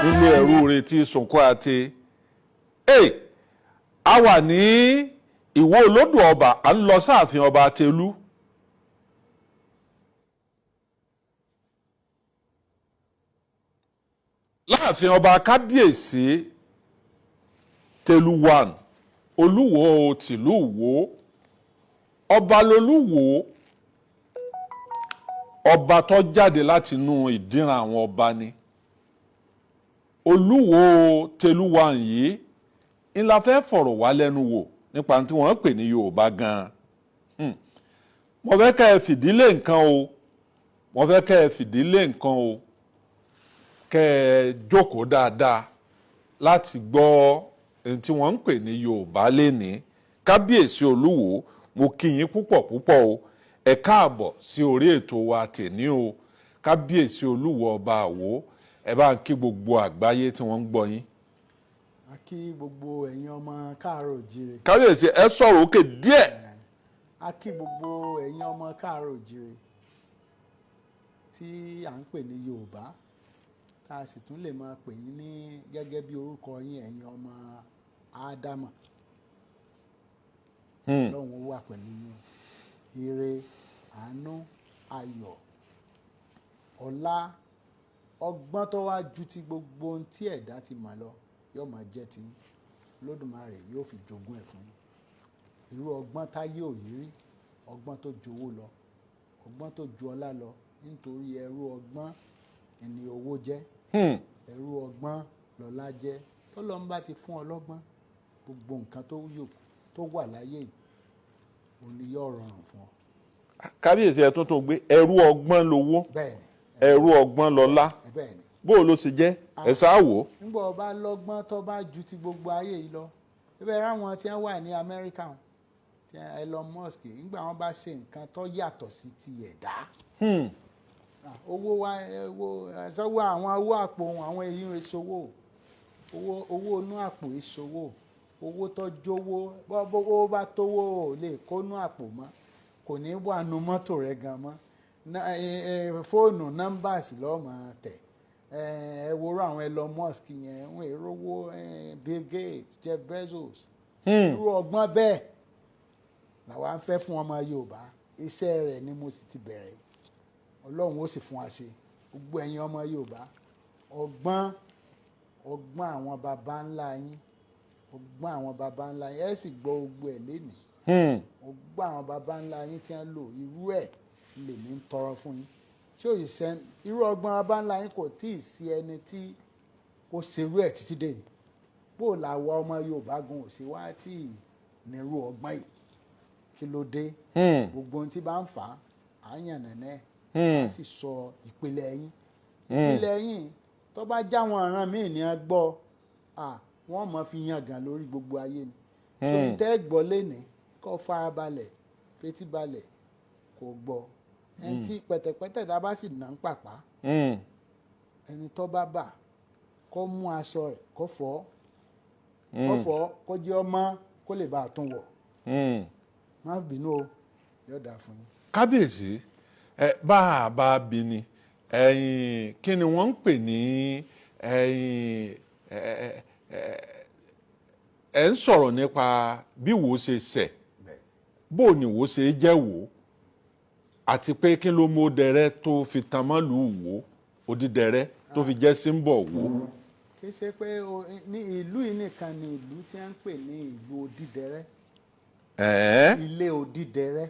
Nílé ẹrú retí sunkún àti a wà ní Ìwó Olódò Ọba, à ń lọ sáàfin ọba Tẹ̀lú. Láàfin ọba kábíyèsí Tẹ̀lú one, Olúwo tìlú Ìwó, ọba lolúwo, ọba tó jáde láti inú ìdíran àwọn ọba ni. Olúwo Tẹ̀lú one yìí ńlá fẹ́ fọ̀rọ̀ wá lẹ́nu wò nípa tí wọ́n pè ní Yorùbá gan-an. Mo fẹ́ kẹ́ ẹ fìdílé nǹkan o, mo fẹ́ kẹ́ ẹ fìdílé nǹkan o, kẹ́ ẹ jókòó dáadáa láti gbọ́ ohun tí wọ́n ń pè ní Yorùbá lénìí. Kábíyèsí Olúwo, mo kí yín púpọ̀ púpọ̀ o. Ẹ káàbọ̀ sí orí ètò wa tèní o. Kábíyèsí Olúwo ọba Àwó, ẹ bá ń kí gbogbo àgbáyé tí wọ́n ń gbọ́ yín. A kí gbogbo ẹ̀yin ọmọ káàárọ̀ òjíire. Kábíyèsí, ẹ sọ̀rọ̀ òkè díẹ̀. A kí gbogbo ẹ̀yin ọmọ káàárọ̀ òjíire tí à ń pè ní Yorùbá, tá a sì tún lè máa pè yín ní gẹ́gẹ́ bí orúkọ yín, ẹ̀yin ọmọ Ádámà. Ọlọ́run ó wà pẹ̀lú yín o. Ire, àánú, ayọ̀, ọlá, ọgbọ́n tó wá ju ti gbogbo ohun tí ẹ̀dá ti mọ̀ lọ yóò máa jẹ́ ti yín. Olódùmarè yóò fi jogún ẹ̀ fún yín. Irú ọgbọ́n táyé ò rí rí, ọgbọ́n tó jowó lọ, ọgbọ́n tó ju ọlá lọ, nítorí ẹrú ọgbọ́n ni owó jẹ́, ẹrú ọgbọ́n lọ́lá jẹ́. Tọ́lọ́run bá ti fún ọ lọ́gbọ́n, gbogbo nǹkan tó yò tó wà láyé yìí òun ni yóò rọrùn fún ọ. Kábíyèsí, ẹ tuntun gbé, ẹrú ọgbọ́n lowó, Bẹ́ẹ̀ni. ẹrú ọgbọ́n lọ́lá. Bẹ́ẹ̀ni. Bó o ló ṣe jẹ́? Ẹ ṣáà wò. Nígbà ọba lọ́gbọ́n tó bá ju ti gbogbo ayé yìí lọ, ibẹ̀ ráwọn tí wọ́n wà ní Amẹ́ríkà wọn, tí Elon Musk, nígbà wọn bá ṣe nǹkan tó yàtọ̀ sí ti ẹ̀dá, owó wa, owó sọ́wọ́ àwọn owó àpò àwọn èyí ń ṣòwò owó, owó inú àpò ìṣòwò, owó tó jówó, bó bá tówó ò lè kó inú àpò mọ́, kò ní wà nú mọ́tò rẹ̀ gan mọ́. Fóònù numbers lọ́ọ́ máa tẹ̀. Ẹ worú àwọn Elon Musk yẹn ń èrówó, Bill Gates, Jeff Bezos. Irú ọgbọ́n bẹ́ẹ̀ làwa ń fẹ́ fún ọmọ Yorùbá. Iṣẹ́ rẹ̀ ni mo sì ti bẹ̀rẹ̀. Ọlọ́run ó sì fún wa ṣe. Gbogbo ẹ̀yin ọmọ Yorùbá, ọgbọ́n, ọgbọ́n àwọn baba ńlá yín, ọgbọ́n àwọn baba ńlá yín, ẹ sì gbọ́ gbogbo ẹ̀ lénìí. Ọgbọ́n àwọn baba ńlá yín tí wọ́n lò, irú ẹ̀ lèmi ń tọrọ fún yín, tí ò sì sẹ́ni irú ọgbọ́n baba ńlá yín, kò tí ì sí ẹni tí ó ṣerú ẹ̀ títí dé ní. Bó làwa ọmọ Yorùbá gan ò sí wá tí ì nírú ọgbọ́n yìí? Kí ló dé? Gbogbo ohun tí bá ń fà á, à ń yànnà náà, á sì sọ ìpìlẹ̀ yín. Ìpìlẹ̀ yín tó bá jáwọn ọ̀ràn míì ní ẹ gbọ́, wọ́n mọ̀ fi yangàn lórí gbogbo ayé ni. So tẹ́ gbọ́ lénìí, kó farabalẹ̀, fetí balẹ̀, kó gbọ́. Ẹni tí pẹ̀tẹ̀pẹ̀tẹ̀ tá a bá sì nà ń pàpà, ẹni tó bá bà, kó mú aṣọ rẹ̀, kó fọ̀, kó fọ̀, kó jẹ́ ọmọ, kó lè bá a tún wọ̀. Má bínú o, yóò dáa fún yín. Kábíyèsí, ẹ bá a bá a bí ni ẹ̀yin, kí ni wọ́n ń pè ní ẹ̀yin? Ẹ ń sọ̀rọ̀ nípa bí wo ṣe ṣẹ̀, bó ni wo ṣe jẹ́ wò, àti pé kí ló mú dẹrẹ́ tó fi tan mọ́ lù wò, odídẹrẹ́ tó fi jẹ́ symbol wò. Kì í ṣe pé ní ìlú yìí nìkan ni ìlú tí wọ́n ń pè ní ìlú odídẹrẹ́, ilé odídẹrẹ́.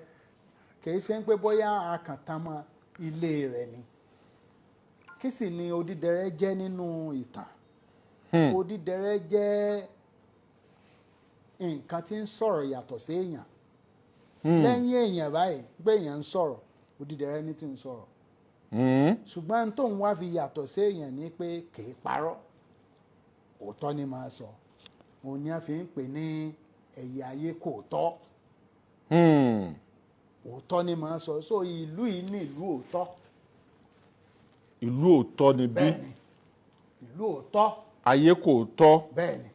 Kì í ṣe pé bóyá akàntán mọ́ ilé rẹ̀ ni. Kí sì ni odídẹrẹ́ jẹ́ nínú ìtàn? Odídẹrẹ́ jẹ́ nǹkan tí ń sọ̀rọ̀ yàtọ̀ sí èèyàn. Lẹ́yìn èèyàn báyìí pé èèyàn ń sọ̀rọ̀, odídẹrẹ́ ní tí ń sọ̀rọ̀. Ṣùgbọ́n tóun wá fi yàtọ̀ sí èèyàn ni pé kì í parọ́, òótọ́ ni máa sọ. Òun ni a fi ń pè ní ẹ̀yà ayé kò tọ́. Òótọ́ ni máa sọ. So ìlú yìí ní ìlú òótọ́. Ìlú òótọ́ ni bí? Bẹ́ẹ̀ni, ìlú òótọ́. Ayé kò tọ́. Bẹ́ẹ̀ni.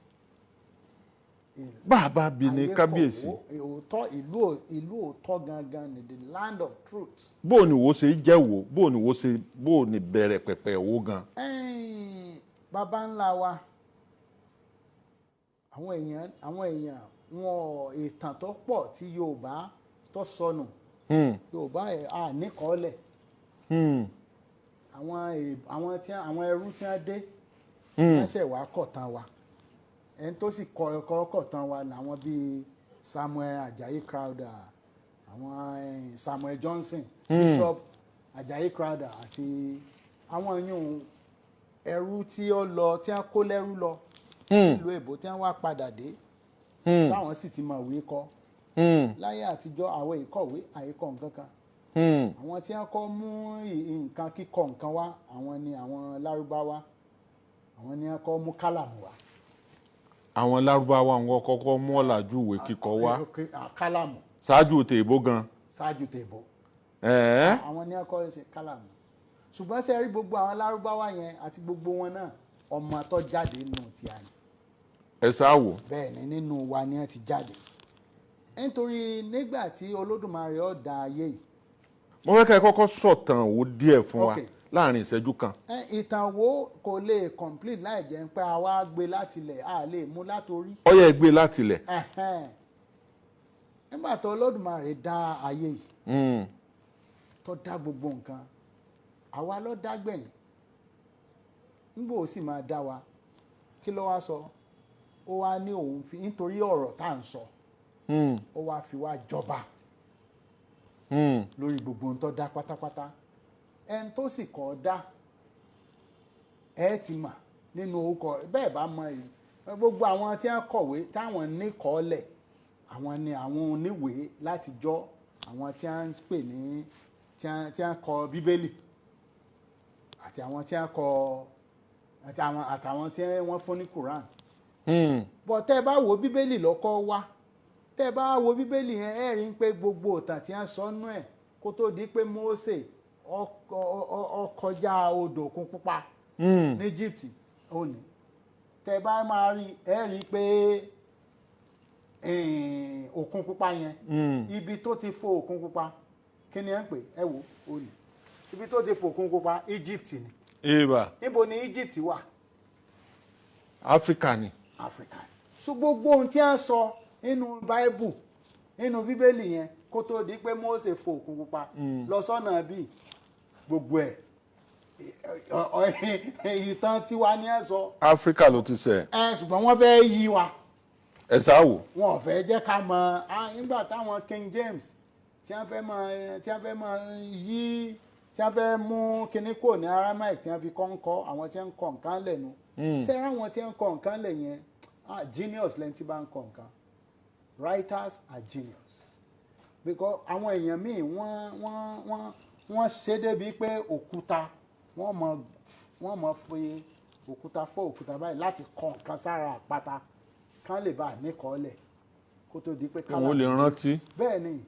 Bàbá bí ni Ayé kò kábíyèsí. Òótọ́, ìlú òótọ́ gangan ni, the land of truth. Bó ni wo ṣe jẹ́ wò, bó ni wo ṣe, bó ni bẹ̀rẹ̀ pẹ̀pẹ̀ wò gan? Ẹ̀ẹ́n, Baba ńlá wa, àwọn èèyàn wọn, ìtàn tó pọ̀ tí Yorùbá tó sọnù. Yorùbá ẹ̀ à níkọọ́lẹ̀. Àwọn tí àwọn ẹrú tí wọ́n dé, wọ́n ṣẹ̀ wá kọ̀tàn wa. Ẹni tó sì kọ kọ̀tàn wa làwọn bíi Samuel Ajayi Crowther, àwọn Samuel Johnson, Bishop Ajayi Crowther àti àwọn yòó, ẹrú tí ó lọ, tí wọ́n kó lẹ́rú lọ nílùú èbó, tí wọ́n wá padà dé, táwọn sì ti mọ̀wé kọ. Láyé àtijọ́, àwọn ìkọ̀wé àìkọ nǹkan kan. Àwọn tí wọ́n kọ́ mú nǹkan kíkọ nǹkan wá, àwọn ni àwọn Lárúbáwá. Àwọn ni wọ́n kọ́ mú kálàmù wá. Àwọn Lárúbáwá, wọn kọ́kọ́ mú ọ̀làjú ìwé kíkọ wá? Kálàmù. Ṣáájú tèèbó gan? Ṣáájú tèèbó. Ẹ̀ẹ́. Àwọn ni wọ́n kọ́ ṣe kálàmù. Ṣùgbọ́n ṣe rí gbogbo àwọn Lárúbáwá yẹn àti gbogbo wọn náà, ọmọ tó jáde nínú tí a ní. Ẹ ṣáà wò. Bẹ́ẹ̀ ni, nínú wa ni wọ́n ti jáde, nítorí nígbà tí Olódùmarè ó dá ayé yìí. Mo fẹ́ kẹ́ ẹ kọ́kọ́ sọ̀tàn wò díẹ̀ fún wa láàrin ìṣẹ́jú kan. Ìtàn wo kò lè complete láì jẹ́ pé a wá gbé láti ilẹ̀, a lè mú látòrí. Ó yá, ẹ gbé láti ilẹ̀. Ẹhẹ́n. Nígbà tó Olódùmarè dá ayé yìí, tó dá gbogbo nǹkan, àwa ló dá gbẹ̀yìn. Nígbà ó sì máa dá wa, kí ló wá sọ? Ó wá ní òun fi, nítorí ọ̀rọ̀ tá à ń sọ, ó wá fi wá jọba lórí gbogbo ohun tó dá pátápátá. Ẹni tó sì kọ́ dá, ẹ ti mà nínú orúkọ bẹ́ẹ̀ bá mọ èyí. Gbogbo àwọn tí wọ́n kọ̀wé táwọn ní kọ́ọ̀lẹ̀, àwọn ni àwọn oníwèé látijọ́, àwọn tí wọ́n ń pè ní tí wọ́n kọ Bíbélì àti àwọn tí wọ́n kọ àti àwọn àtàwọn tí wọ́n fún ní Quran. Bọ̀ tẹ́ ẹ bá wo Bíbélì lọ́kọ́ wá, tẹ́ ẹ bá wo Bíbélì yẹn, ẹ rí i pé gbogbo ìtàn tí wọ́n sọ nú ẹ̀ kó tó di pé Mósè ó kọjá odò Òkun Pupa ní Egypt ó ní, tẹ́ ẹ bá máa rí, ẹ rí i pé Òkun Pupa yẹn, ibi tó ti fò Òkun Pupa, kí ni ẹ ń pè? Ẹ wò ó ní ibi tó ti fò Òkun Pupa, Egypt ni. Eba. Níbo ni Egypt wà? Áfíríkà ni. Africa. So gbogbo ohun tí a sọ nínú Bible, nínú Bíbélì yẹn, kó tó di pé Mósè fò Òkun Pupa lọ sọ́nà bíi gbogbo ẹ̀, ìtàn tiwa ni ẹ sọ. Áfíríkà ló ti ṣẹ̀. Ẹ ṣùgbọ́n wọ́n fẹ́ yí wa. Ẹ ṣáà wò. Wọn ò fẹ́ jẹ́ ká mọ̀. Nígbà táwọn King James tí wọ́n fẹ́ mọ yí, tí wọ́n fẹ́ mú kinní kúrò ní Aramaic tí wọ́n fi kọ́ ń kọ́, àwọn tí wọ́n ń kọ́ nǹkan lẹ̀ nu. Ṣé àwọn tí wọ́n ń kọ́ nǹkan lẹ̀ yẹn, genius lẹ́ni tí bá ń kọ́ nǹkan. Writers are genius because àwọn èèyàn míì, wọ́n ṣe débi pé òkúta, wọ́n mọ fi òkúta fọ́ òkúta báyìí láti kọ́ nǹkan sára àpáta kán lè bá a níkọ̀ọ́lẹ̀ kó tó di pé Kí wọ́n lè rántí. Bẹ́ẹ̀ ni,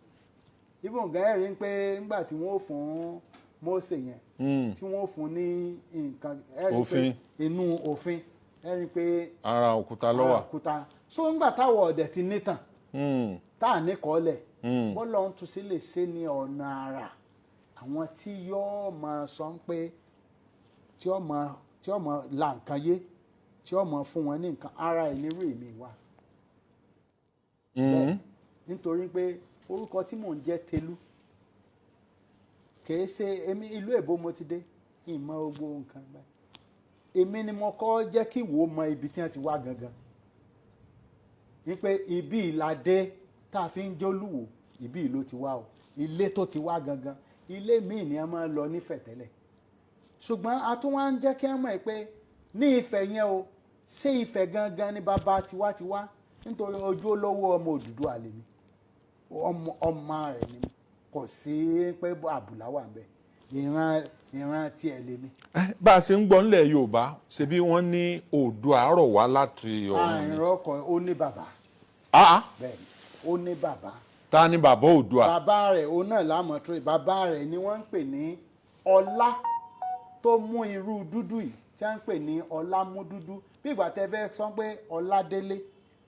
even gan, ẹ̀ rí i pé nígbà tí wọ́n ó fún Mósè yẹn, tí wọ́n ó fún ní nǹkan, ẹ̀ rí i pé Òfin. inú òfin, ẹ̀ rí i pé Ara òkúta ló wà. Ara òkúta. So nígbà táwọn ọ̀dẹ̀ ti nítàn, tá à níkọ̀ọ́lẹ̀, bọ́lá ń tún sí lè ṣe ní ọ̀nà àrà, àwọn tí yóò máa sọ pé tí ó máa la nǹkan yé, tí ó máa fún wọn ní nǹkan ara ẹ̀ nírú èmi wà. Bẹ́ẹ̀, nítorí pé orúkọ tí mò ń jẹ́ Tẹ̀lú, kìí ṣe èmi. Ìlú èbó mo ti dé, ìmọ̀ gbogbo nǹkan báyìí. Èmi ni mo kọ́ jẹ́ kí ìwò mọ ibi tí wọ́n ti wá gangan, wípé ibi ìlàdé tá a fi ń jólúwò, ibi ìlú ti wá o. Ilé tó ti wá gangan, ilé míì ni a máa ń lọ nífẹ̀ẹ́ tẹ́lẹ̀, ṣùgbọ́n a tún wá ń jẹ́ kí wọ́n mọ̀ pé ní Ifẹ̀ yẹn o, ṣé Ifẹ̀ gangan ni bàbá tiwa ti wá, nítorí ojú olówó ọmọ Odùduwà lèmi, ọmọ ọmọ rẹ̀ ni. Kò sí pé àbùlá wà ń bẹ, ìran tiẹ̀ lèmi. Bá a ṣe ń gbọ́ nílẹ̀ Yorùbá, ṣebí wọ́n ní Oòduà rọ̀ wá láti ọ̀run ni. Àìrọ̀ ọkọ̀, ó ní bàbá. Ah, Bẹ́ẹ̀ ni, ó ní bàbá. Ta ni bàbá Oòduà? Bàbá rẹ̀, òun náà lámọ̀ tó. Bàbá rẹ̀ ni wọ́n ń pè ní Ọlá tó mú irú dúdú yìí, tí wọ́n ń pè ní Ọlá mú dúdú. Bí ìgbà tẹ́ fẹ́ sọ pé Ọládélé,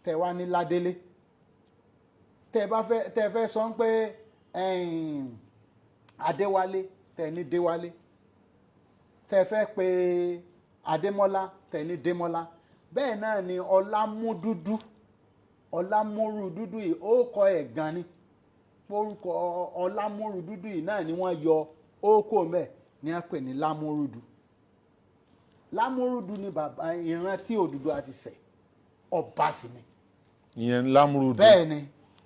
tẹ́ wá ní Ládélé, tẹ́ bá fẹ́, tẹ́ fẹ́ sọ pé Adéwálé, tẹ́ ní Déwálé, tẹ́ fẹ́ pé Adémọ́lá tẹni Démọ́lá. Bẹ́ẹ̀ náà ni Ọlámúdúdú, Ọlámúrúdúdú yìí, ó kọ ẹ̀ gan ni. Orúkọ Ọlámúrúdúdú yìí náà ni wọ́n yọ ó kó mẹ́ ní wọ́n pè ní Lámúrúdú. Lámúrúdú ni bàbá ìran tí Odùduwà ti ṣẹ̀, ọba sì ni. Ìyẹn Lámúrúdù? Bẹ́ẹ̀ ni,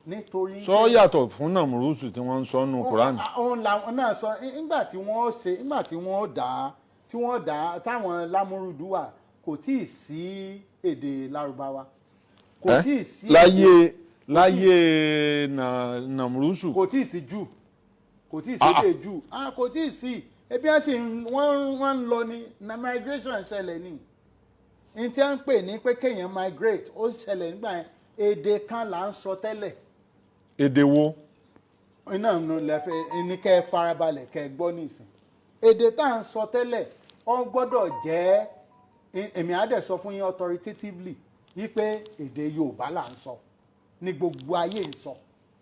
nítorí Sọ yàtọ̀ fún Nàmúrúsù tí wọ́n ń sọ nù Kúránì? Òun làwọn náà sọ nígbà tí wọ́n ṣe, nígbà tí wọ́n dá táwọn Lámúrúdú wà, kò tí ì sí èdè Lárúbáwá, kò tí ì sí. Láyé Nàmúrúsù? Kò tí ì sí jù, kò tí ì sí èdè jù. Ah, kò tí ì sí. Ebi wọn sì wọ́n ń lọ ní na migration ṣẹlẹ̀ ní n tí wọ́n ń pè ní pé kéèyàn migrate, ó ṣẹlẹ̀ nígbà yẹn. Èdè kan là ń sọ tẹ́lẹ̀. Èdè wo? Iná nù lẹ́fẹ̀ ní kẹ́ ẹ farabalẹ̀ kẹ́ ẹ gbọ́ nísìn. Èdè tá à ń sọ tẹ́lẹ̀, ó gbọ́dọ̀ jẹ́, èmi á dẹ̀ sọ fún yín authoritatively wípé èdè Yorùbá là ń sọ ní gbogbo ayé ń sọ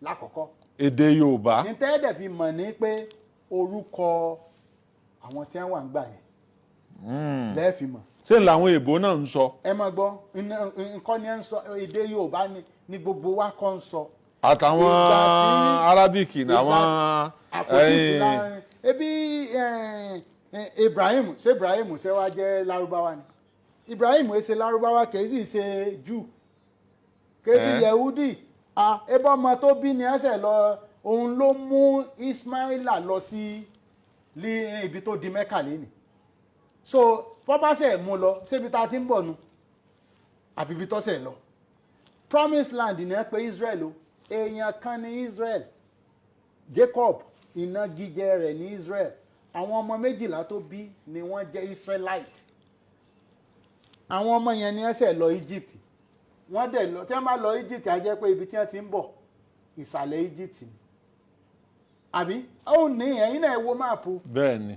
lákọ̀ọ́kọ́. Èdè Yorùbá. Ní tẹ́ẹ̀dẹ̀ fi mọ̀ ní pé orúkọ àwọn tí wọ́n wà ń gbà yẹn lẹ́ẹ̀fi mọ̀. Ṣé làwọn èèbó náà ń sọ? Ẹ máa gbọ́, nǹkan ni ẹ ń sọ. Èdè Yorùbá ni gbogbo wa kọ́ ń sọ. Àtàwọn Arabic àwọn Àpótí ìsìlá ebi Ibrahim, ṣé Ibrahim ṣe wá jẹ́ Lárúbáwá ni? Ibrahim ẹ ṣe Lárúbáwá, kì í sì ṣe Júù, kì í sì Yehudi. Ebi ọmọ tó bí ni ẹsẹ̀ lọ, òun ló mú Ismaila lọ sí ibi tó di Mẹ́kà lẹ́nìí. So bọ́bá mú lọ síbi tá a ti ń bọ̀ nu, àbí ibi tó ṣẹ̀ lọ Promised Land ní ẹ pé Israel o. Èèyàn kan ní Israel, Jacob, ìnagijẹ rẹ̀ ní Israel. Àwọn ọmọ 12 tó bí ni wọ́n jẹ́ Israelite. Àwọn ọmọ yẹn ni wọ́n ṣẹ̀ lọ Egypt. Wọ́n dẹ̀ lọ, tí wọ́n bá lọ Egypt, á jẹ́ pé ibi tí wọ́n ti ń bọ̀, ìsàlẹ̀ Egypt ni, àbí? Ó ní ẹ̀yin náà ẹ wo map. Bẹ́ẹ̀ ni.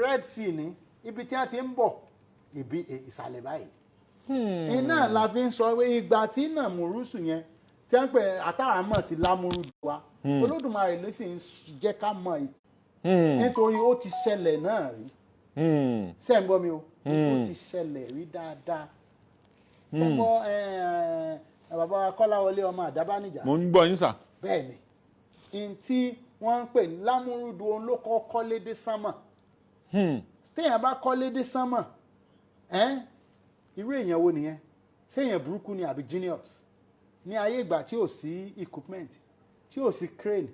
Red Sea ní ibi tí wọ́n ti ń bọ̀, ibi ìsàlẹ̀ báyìí. Iná la fi ń sọ pé ìgbà tí Nàmúrúsù yẹn tí wọ́n pè àtàrà mọ̀ sí Lámúrúdù wa, Olódùmarè ló sì ń jẹ́ ká mọ̀ nítorí ó ti ṣẹlẹ̀ náà rí. Ṣé ń gbọ́ mi o? Ó ti ṣẹlẹ̀ rí dáadáa. Ṣé ń gbọ́, bàbá wa Kọ́láwọlé ọmọ Àdábánijà? Mo ń gbọ́ yín, sà. Bẹ́ẹ̀ ni, n tí wọ́n ń pè ní Lámúrúdù, òun ló kọ́ kọ́lé dé sánmà. Téèyàn bá kọ́lé dé sánmà ẹ́n, irú èèyàn wo nìyẹn? Ṣé èèyàn burúkú ni àbí genius? Ní ayé ìgbà tí ò sí equipment, tí ò sí crane.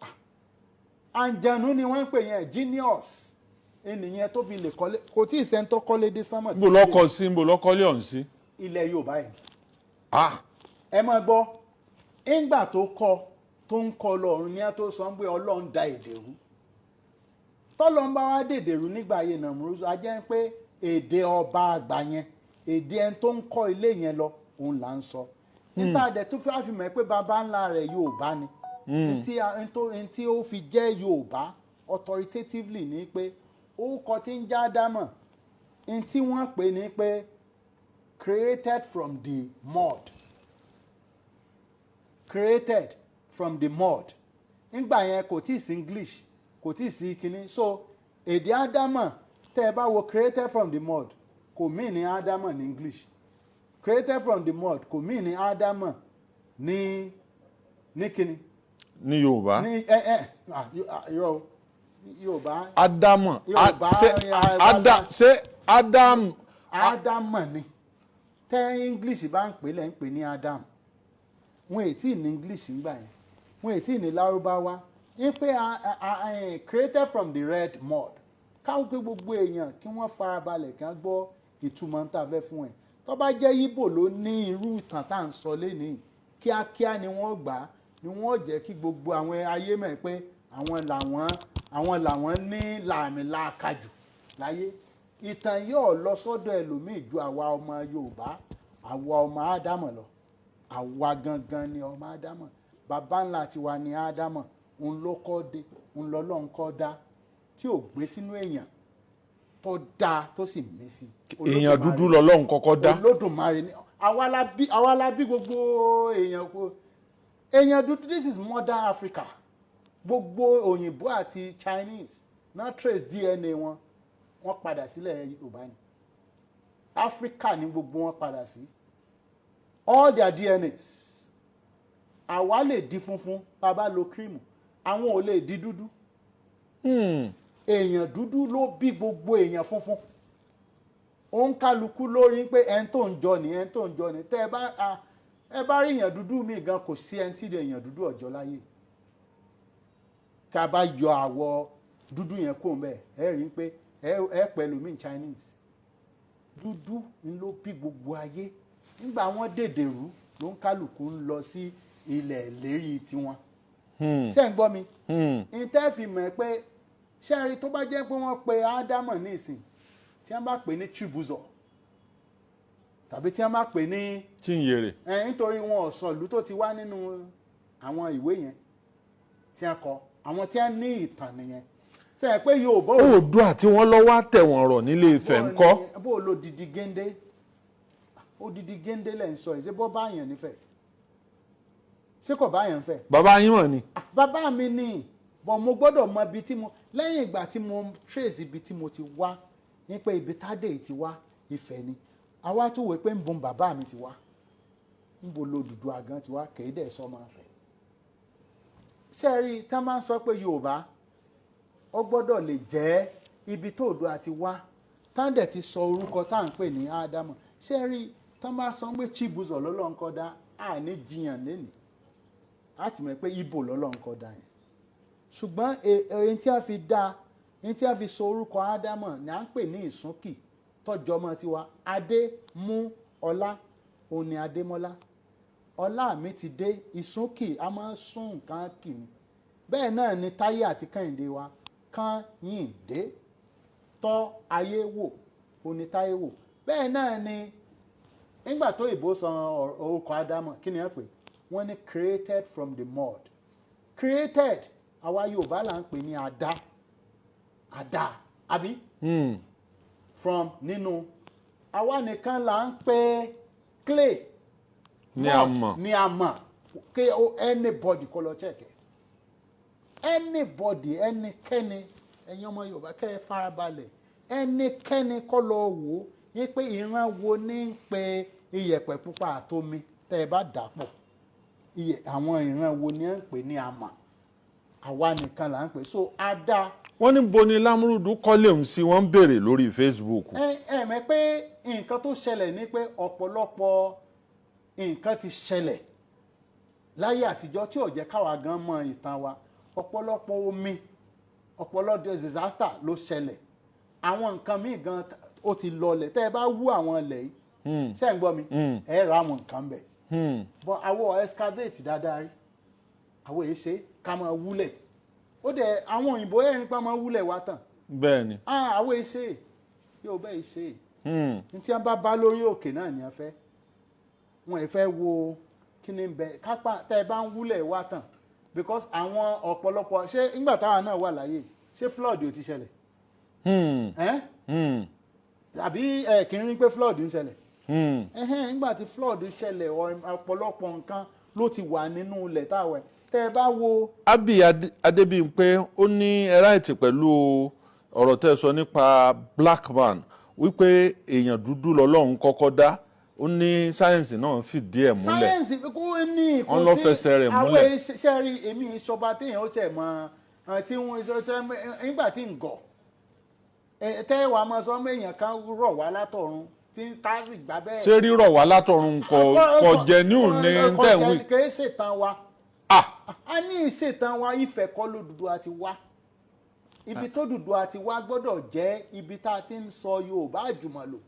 Ah, àǹjànú ni wọ́n ń pè yẹn. Genius ènìyàn tó fi lè kọ́lé, kò tí ì sẹ́ni tó kọ́lé dé sánmà. Níbo lọ́kọ sí? Níbo lọ́kọ́lé ọ̀hún sí? Ilẹ̀ Yorùbá yìí. Ah. Ẹ máa gbọ́, ńgbà tó kọ́, tó ń kọ́ lọ́run ní á tó sọ pé Ọlọ́run da èdè rú. Tọ́lọ́run bá wá dèdè rú nígbà ayé Nàmúrúsù, a jẹ́ pé èdè ọba àgbà yẹn, èdè ẹni tó ń kọ́ ilé yẹn lọ, òun là ń sọ níta dẹ̀ tó fi fi mọ̀ pé baba ńlá rẹ̀ Yorùbá ni. Ntí ó fi jẹ́ Yorùbá authoritatively ni pé orúkọ tí ń já dámọ̀, ntí wọ́n pè ní pé created from the mud, created from the mud. Nígbà yẹn kò tí ì sí English, kò tí ì sí kinní. So èdè ádámọ̀, tẹ́ ẹ bá wo created from the mud, kò mí ní ádámọ̀ ní English. Created from the mud kò mí ní ádámọ̀ ní kinní. Ní Yorùbá. Ní ẹ ẹ ah, irọ́ o. Yorùbá. Ádámọ̀. Yorùbá. Ṣé Ada, ṣé Adam? Ádámọ̀ ni. Tẹ́ English bá ń pè, lẹ́ ń pè ní Adam. Wọn èyí tí ní English ńgbà yẹn, wọn èyí tí ní Lárúbáwá ń pé created from the red mud. Káwọn pé gbogbo èèyàn kí wọ́n farabalẹ̀ kí wọ́n gbọ́ ìtumọ̀ tá a fẹ́ fún ẹ̀. Tó bá jẹ́ Yíbò ló ní irú ìtàn tá à ń sọ lénìí, kíákíá ni wọ́n gbà á, ni wọ́n jẹ́ kí gbogbo àwọn ayé mọ̀ pé àwọn làwọn ní làmìlàaka jù láyé. Ìtàn yóò lọ sọ́dọ̀ ẹlòmíì ju àwa ọmọ Yorùbá, àwa ọmọ Ádámọ̀ lọ. Àwa gangan ni ọmọ Ádámọ̀. Bàbá ńlá tiwa ni Ádámọ̀. Òun ló kọ́ dé, òun lọ́lọ́run kọ́ dá, tí ò gbé sínú èèyàn tó dáa, tó sì mí sí. Èèyàn dúdú lọ́lọ́run kọ́kọ́ dá? Olódùmarè ni. Àwa la bí gbogbo èèyàn kó èèyàn dúdú. This is modern Africa. Gbogbo òyìnbó àti Chinese náà trace DNA wọn. Wọ́n padà sílẹ̀ Yorùbá ni. Áfíríkà ní gbogbo wọn padà sí, all their DNAs. Àwa lè di funfun bá a bá lo cream, àwọn ò lè di dúdú. Èèyàn dúdú ló bí gbogbo èèyàn funfun. Ó ń kálukú lórí pé ẹni tó ń jọ ní, ẹni tó ń jọ ní. Tẹ́ ẹ bá ẹ bá rí èèyàn dúdú míì gan, kò sí ẹni tí èèyàn dúdú ọ̀jọ́ láyé. Tá a bá yọ àwọ̀ dúdú yẹn kó ń bẹ̀, ẹ rí i pé ẹ pẹ̀lú mi Chinese dúdú ń ló bí gbogbo ayé. Nígbà wọn dèdè rú, ló ń kálukú ń lọ sí ilẹ̀ ìlérí tiwọn. Ṣé ń gbọ́ mi? Ìtẹ́ fi mọ̀ pé, ṣé ẹ rí, tó bá jẹ́ pé wọ́n pe Ádámọ̀ ní ìsìn, tí wọ́n bá pè ní Chibuzor tàbí tí wọ́n bá pè ní Chinyere. Ẹ nítorí wọn ò sọ ìlú tó ti wá nínú àwọn ìwé yẹn tí wọ́n kọ, àwọn tí wọ́n ní ìtàn nìyẹn. Ṣe é pé Yorùbá ò Oòduà tí wọ́n lọ wá tẹ̀wọ̀n rọ̀ nílé Ifẹ̀ ńkọ́? Bó o lo didi géńdé, odidi géńdé lẹ̀ ń sọ yìí, ṣé bọ́ bá yàn nífẹ̀ẹ́? Ṣé kò bá yàn fẹ́? Bàbá yín mọ̀ ni. Ah, bàbá mi ni, bọ̀ mo gbọ́dọ̀ mọ ibi tí mo, lẹ́yìn ìgbà tí mo trace ibi tí mo ti wá, ní pé ibi tádé yìí ti wá, Ifẹ̀ ni. Àwa tún wò pé ń bon bàbá mi ti wá, ń bo lòdùdú àgàn ti wá, kèé dẹ̀ sọ máa fẹ́. Ṣé rí i, tá máa ń sọ pé Yorùbá ó gbọ́dọ̀ lè jẹ́ ibi tó Oòduà ti wá, táǹdẹ̀ ti sọ orúkọ tá à ń pè ní Ádámọ̀. Ṣé rí i, tá máa sọ pé Chibuzor lọ́lọ́run kọ́ dá, àní jiyàn lénìí, á ti mọ̀ pé Ìgbò lọ́lọ́run kọ́ dá yẹn. Ṣùgbọ́n èyí tí a fi dá, èyí tí a fi sọ orúkọ Ádámọ̀ ní à ń pè ní ìsúnkì tọ́jọ́ mọ́ tiwa. Adé mú ọlá, òun ni Adémọ́lá, ọlá mi ti dé. Ìsúnkì, a máa ń sún nǹkan kì ní. Bẹ́ẹ̀ náà ni Táyé àti Kẹ́hìndé wa, Kányìndé, tọ́ ayé wò, òun ni Táyé wò. Bẹ́ẹ̀ náà ni nígbà tó ìbò sọ orúkọ Ádámọ̀, kí ni wọ́n pè? Wọ́n ní created from the mud. Created, àwa Yorùbá là ń pè ní àdá, àdá, àbí? From nínú, àwa nìkan là ń pè clay Ní mud. Àmọ̀. Ní àmọ̀. Kí anybody kó lọ check ẹ̀, anybody, ẹnikẹ́ni, ẹ̀yin ọmọ Yorùbá, kẹ́ ẹ farabalẹ̀, ẹnikẹ́ni kó lọ wò ó ní pé ìran wo ní ń pe iyẹ̀pẹ̀ pupa àtomi tẹ́ ẹ bá dà pọ̀, àwọn ìran wo ní ń pè ní àmọ̀? Àwa nìkan là ń pè. So a dá. Wọ́n ní bo ni Lámúrúdù kọ́lé òun sí, wọ́n ń béèrè lórí Facebook. Ẹ mọ̀ pé nǹkan tó ṣẹlẹ̀ ni pé ọ̀pọ̀lọpọ̀ nǹkan ti ṣẹlẹ̀ láyé àtijọ́ tí ò jẹ́ káwa gan mọ ìtàn wa. Ọ̀pọ̀lọpọ̀ omi, ọ̀pọ̀lọpọ̀ disaster ló ṣẹlẹ̀. Àwọn nǹkan míì gan ó ti lọlẹ̀. Tẹ́ ẹ bá wú àwọn ilẹ̀ yìí, ṣé ń gbọ́ mi? Ẹ ra àwọn nǹkan bẹ̀ bọ́ àwọ̀ excavate dáadáa rí, àwọn èyí ṣe ká máa wúlẹ̀. Ó dẹ̀ àwọn òyìnbó ẹ̀rín pa máa wúlẹ̀ wá tán. Bẹ́ẹ̀ ni. Ah, àwọn èyí ṣe yóò bẹ́ẹ̀ ṣe ní tí wọ́n bá bá lórí òkè náà ni wọ́n fẹ́, wọn ì fẹ́ wo kí ni bẹ kápá. Tẹ́ ẹ bá ń wúlẹ̀ wá tán, because àwọn ọ̀pọ̀lọpọ̀, ṣé nígbà táwa náà wà láyé, ṣé flood ò ti ṣẹlẹ̀? Ẹ́n? Àbí ẹ kì í rí pé flood ń ṣẹlẹ̀? Ẹhẹ́n, nígbà tí flood ṣẹlẹ̀, ọ̀pọ̀lọpọ̀ nǹkan ló ti wà nínú ilẹ̀ táwọn tẹ́ ẹ bá wo. Abi Adébímpé, ó ní ẹ right pẹ̀lú ọ̀rọ̀ tẹ́ ẹ sọ nípa black man, wípé èèyàn dúdú lọ́lọ́run kọ́kọ́ dá. Ó ní sáyẹ́ǹsì náà fìdí ẹ̀ múlẹ̀. Sáyẹ́ǹsì kò ní kò Wọ́n lọ sí fẹsẹ̀ rẹ̀ àwọn múlẹ̀. iṣẹ́ rí, èmi ìṣọba téèyàn ó ṣẹ̀ mọ́ ẹ, tí wọ́n nígbà tí ń gọ̀ ẹ, tẹ́ wàá máa sọ pé èèyàn kan rọ̀ wá látọ̀run tí ń tá sì gbà bẹ́ẹ̀. Ṣé rírọ̀ wá látọ̀run kò genuine ní tẹ̀ ń wí? Kò í ṣètàn wa. Ah. A ní ìṣètàn wa, Ifẹ̀ kọ́ lódùduwà ti wá. Ibi tó Odùduwà ti wá gbọ́dọ̀ jẹ́ ibi tá a ti ń sọ Yorùbá àjùmọ̀lò.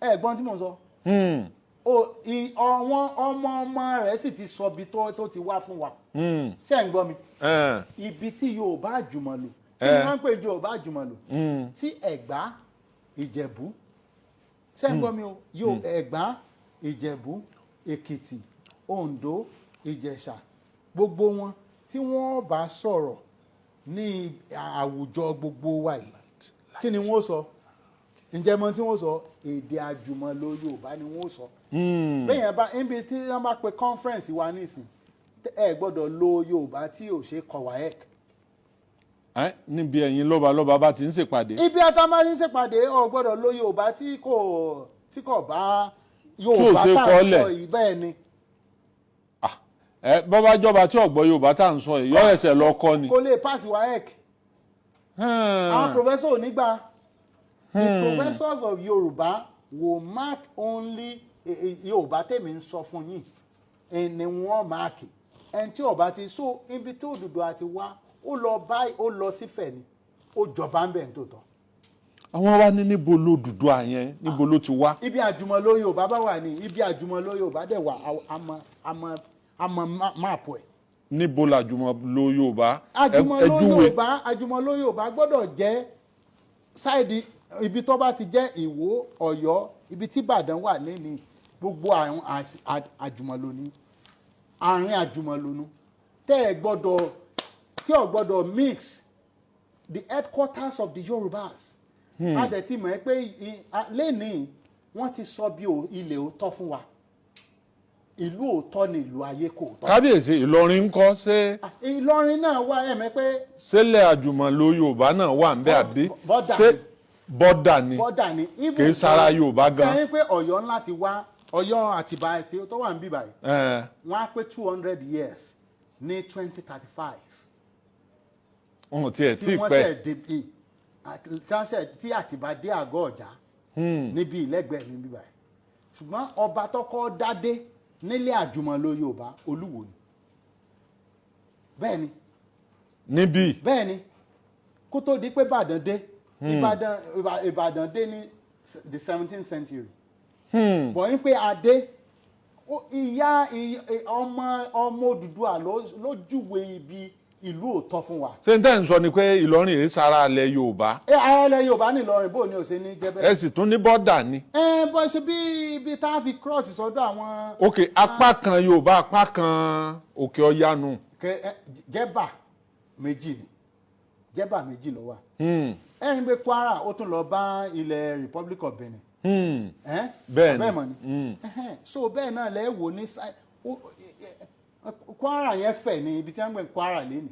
Ẹ gbọ́n tí mò ń sọ. Àwọn ọmọ ọmọ rẹ̀ sì ti sọ ibi tó ti wá fún wa. Ṣé ń gbọ́ mi? Ibi tí Yorùbá àjùmọ̀lò, kí ni wọ́n ń pè Yorùbá àjùmọ̀lò? Tí Ẹ̀gbá, Ìjẹ̀bú, ṣé ń gbọ́ mi o? Yóò Ẹ̀gbá, Ìjẹ̀bú, Èkìtì, Oǹdó, Ìjẹ̀ṣà, gbogbo wọn tí wọ́n bá sọ̀rọ̀ ní àwùjọ gbogbo wa yìí, kí ni wọ́n sọ? Ǹjẹ́ mọ̀ tí wọ́n sọ? Èdè àjùmọ̀lò Yorùbá ni wọ́n sọ. Bẹ́ẹ̀ yẹn bá níbi tí wọ́n bá pe conference wa nísìn, ẹ gbọ́dọ̀ lo Yorùbá tí ò ṣe kọ WAEC. Ẹ́, níbi ẹ̀yin lọ́balọ́ba bá ti ń ṣèpàdé. Ibi ata máa ń ṣèpàdé, o gbọ́dọ̀ lo Yorùbá tí kò bá Yorùbá ṣe tá à ń kọ́lẹ̀. sọ yìí, bẹ́ẹ̀ ni. Ah, ẹ bọ́ bá jọba tí ọ̀gbọ́ Yorùbá tá à ń sọ yìí, yọ ẹsẹ̀ lọ kọ́ ni. Kò lè pass WAEC. Àwọn professor ò ní gbà. The professors of Yorùbá will mark only Yorùbá tèmi ń sọ fún yín ni wọ́n mark. Ẹni tí ọba ti so ibi tí Odùduwà ti wá, ó lọ bá, ó lọ sífẹ̀ ni, ó jọba ń bẹ̀ ní tòótọ́. Àwọn wa ní níbo lódùduwà yẹn, níbo ló ti wá? Ibi àjùmọ̀lò Yorùbá bá wà ní, ibi àjùmọ̀lò Yorùbá dẹ̀ wà, àmọ́ àmọ́ map ẹ̀. Níbo làjùmọ̀lò Yorùbá? Àjùmọ̀lò Ẹ júwe. Yorùbá, àjùmọ̀lò Yorùbá gbọ́dọ̀ jẹ́ side ibi tó bá ti jẹ́ Ìwó, Ọ̀yọ́, ibi tí Ìbàdàn wà lẹ́ni, gbogbo àwọn àjùmọ̀lò ní àárín àjùmọ̀lò nu tẹ́ ẹ gbọ́dọ̀ tí ò gbọ́dọ̀ mix, the headquarters of the Yorùbás. A dẹ̀ ti mọ̀ ẹ́ pé lẹ́nìí wọ́n ti sọ bí ilẹ̀ òótọ́ fún wa. Ìlú òótọ́ ni ìlú ayé kò tọ́. Kábíyèsí, Ìlọrin ń kọ́ ṣé? Ah, Ìlọrin náà wà, ẹ̀mẹ́ pé Sílẹ̀ àjùmọ̀lò Yorùbá náà wà ń bẹ àbí? Bọ́dà Ṣé ni. Bọ́dà ni? Bọ́dà ni. Even Kì í sara Yorùbá gan. Sẹ́yìn pé Ọ̀yọ́ ńlá ti wá, Ọ̀yọ́ Àtìbà tí tó wà ń bí báyìí, wọ́n á pé 200 years ní 2035. Wọn ò tiẹ̀ Tí tí wọ́n pẹ́. ṣẹ̀ débi tí wọ́n ṣẹ̀ tí Àtìbà dé àgọ́ ọ̀já níbi ìlẹ́gbẹ̀ẹ́ mi bí báyìí. Ṣùgbọ́n ọba tọkọ dádé nílé àjùmọ̀lò Yorùbá, Olúwo ni. Bẹ́ẹ̀ ni. Níbí? Bẹ́ẹ̀ ni, kó tó di pé Ìbàdàn dé. Ìbàdàn dé ní the 17th century. Bọ̀ ní pé adé ìyá ọmọ ọmọ Odùduwà ló júwe ibi ìlú òótọ́ fún wa. Ṣé n tẹ́ ń sọ ni pé Ìlọrin èé sara alẹ̀ Yorùbá? Ẹ ara ilẹ̀ Yorùbá ní Ìlọrin, bó ni ò ṣe ní jẹ́ Ẹ bẹ́ẹ̀? sì tún ní bọ́dà ni. Ẹ bọ́ ṣe bí ibi tá a fi cross sọ́dọ̀ àwọn. Ok, apá kan Yorùbá, apá kan Òkè Ọya nù. Jẹ́bà méjì ni, jẹ́bà méjì ló wà. Ẹ̀rín pé Kwara, ó tún lọ bá ilẹ̀ Republic of Benin. Ẹ́n? Bẹ́ẹ̀ ni. Bẹ́ẹ̀ mọ̀ ni. Ẹhẹ́n. So bẹ́ẹ̀ náà lẹ́ wò ní Kwara yẹn fẹ̀ ní ibi tí wọ́n ń pè ní Kwara lẹ́nìí.